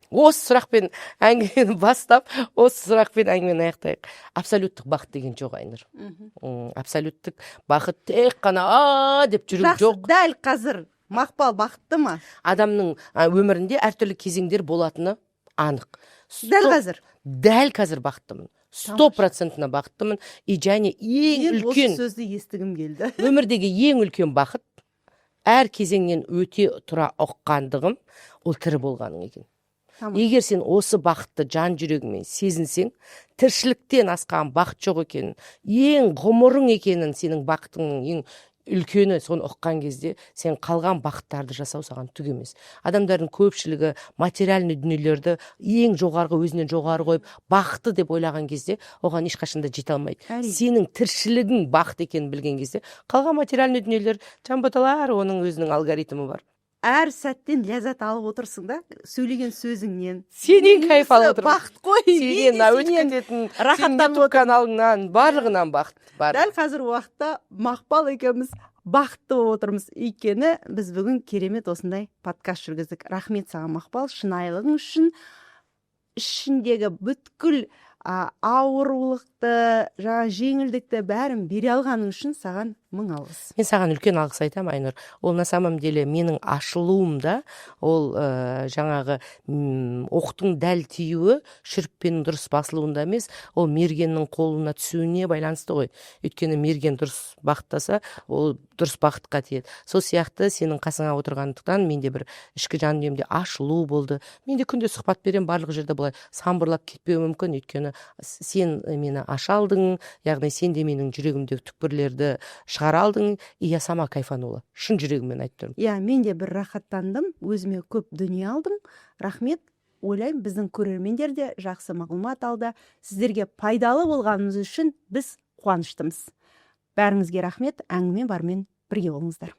Осы сұрақпен әңгімені бастап, осы сұрақпен әңгімені аяқтайық. Абсолюттік бақыт деген жоқ, Айнұр. Абсолюттік бақыт тек қана а деп жүру Жақсы, жоқ. дәл қазір Мақпал бақытты ма? Адамның өмірінде әртүрлі кезеңдер болатыны анық. Дәл қазір. Дәл қазір бақыттымын, 100%-ына бақыттымын. И және ең Мен осы үлкен сөзді естігім келді. Өмірдегі ең үлкен бақыт, әр кезеңнен өте тұра ұққандығым, ол тірі болғаның екен. Егер сен осы бақытты жан жүрегіңмен сезінсең, тіршіліктен асқан бақыт жоқ екенін, ең ғұмырың екенін, сенің бақытыңның ең үлкені, соны ұққан кезде сен қалған бақыттарды жасау саған түк емес. Адамдардың көпшілігі материальный дүниелерді ең жоғарғы, өзінен жоғары қойып, бақытты деп ойлаған кезде, оған ешқашан да жете алмайды. Сенің тіршілігің бақыт екенін білген кезде, қалған материальный дүниелер, жанботалар, оның өзінің алгоритмі бар. Әр сәттен ләззат алып отырсың да, сөйлеген сөзіңнен. Сенен кайф алып отырмын. Бақыт қой. Сенен, мына өтіп Сенен кететін рахаттанып YouTube каналыңнан, барлығынан бақыт бар. Дәл қазір уақытта Мақпал екеуміз бақытты болып отырмыз, өйткені біз бүгін керемет осындай подкаст жүргіздік. Рахмет саған, Мақпал, шынайылығың үшін, ішіндегі бүткіл Ауырлықты, жаңа жеңілдікті, бәрін бере алғаның үшін саған мың алғыс. Мен саған үлкен алғыс айтамын, Айнұр. Ол на самом деле менің ашылуымда ол жаңағы оқтың дәл тиюі шүріппенің дұрыс басылуында емес, ол мергеннің қолына түсуіне байланысты ғой. Өйткені мерген дұрыс бағыттаса, ол дұрыс бағытқа тиеді. Сол сияқты сенің қасыңа отырғандықтан, менде бір ішкі жан дүниемде ашылу болды. Мен де күнде сұхбат беремін, барлық жерде былай самбырлап кетпеуім мүмкін, өйткені сен мені аша алдың, яғни сен де менің жүрегімдегі түкпірлерді шығара алдың, и я сама кайфанула, шын жүрегіммен айтып тұрмын. Иә, мен де бір рахаттандым, өзіме көп дүние алдым, рахмет. Ойлаймын, біздің көрермендер де жақсы мағлұмат алды. Сіздерге пайдалы болғанымыз үшін біз қуаныштымыз. Бәріңізге рахмет. Әңгіме бармен бірге болыңыздар.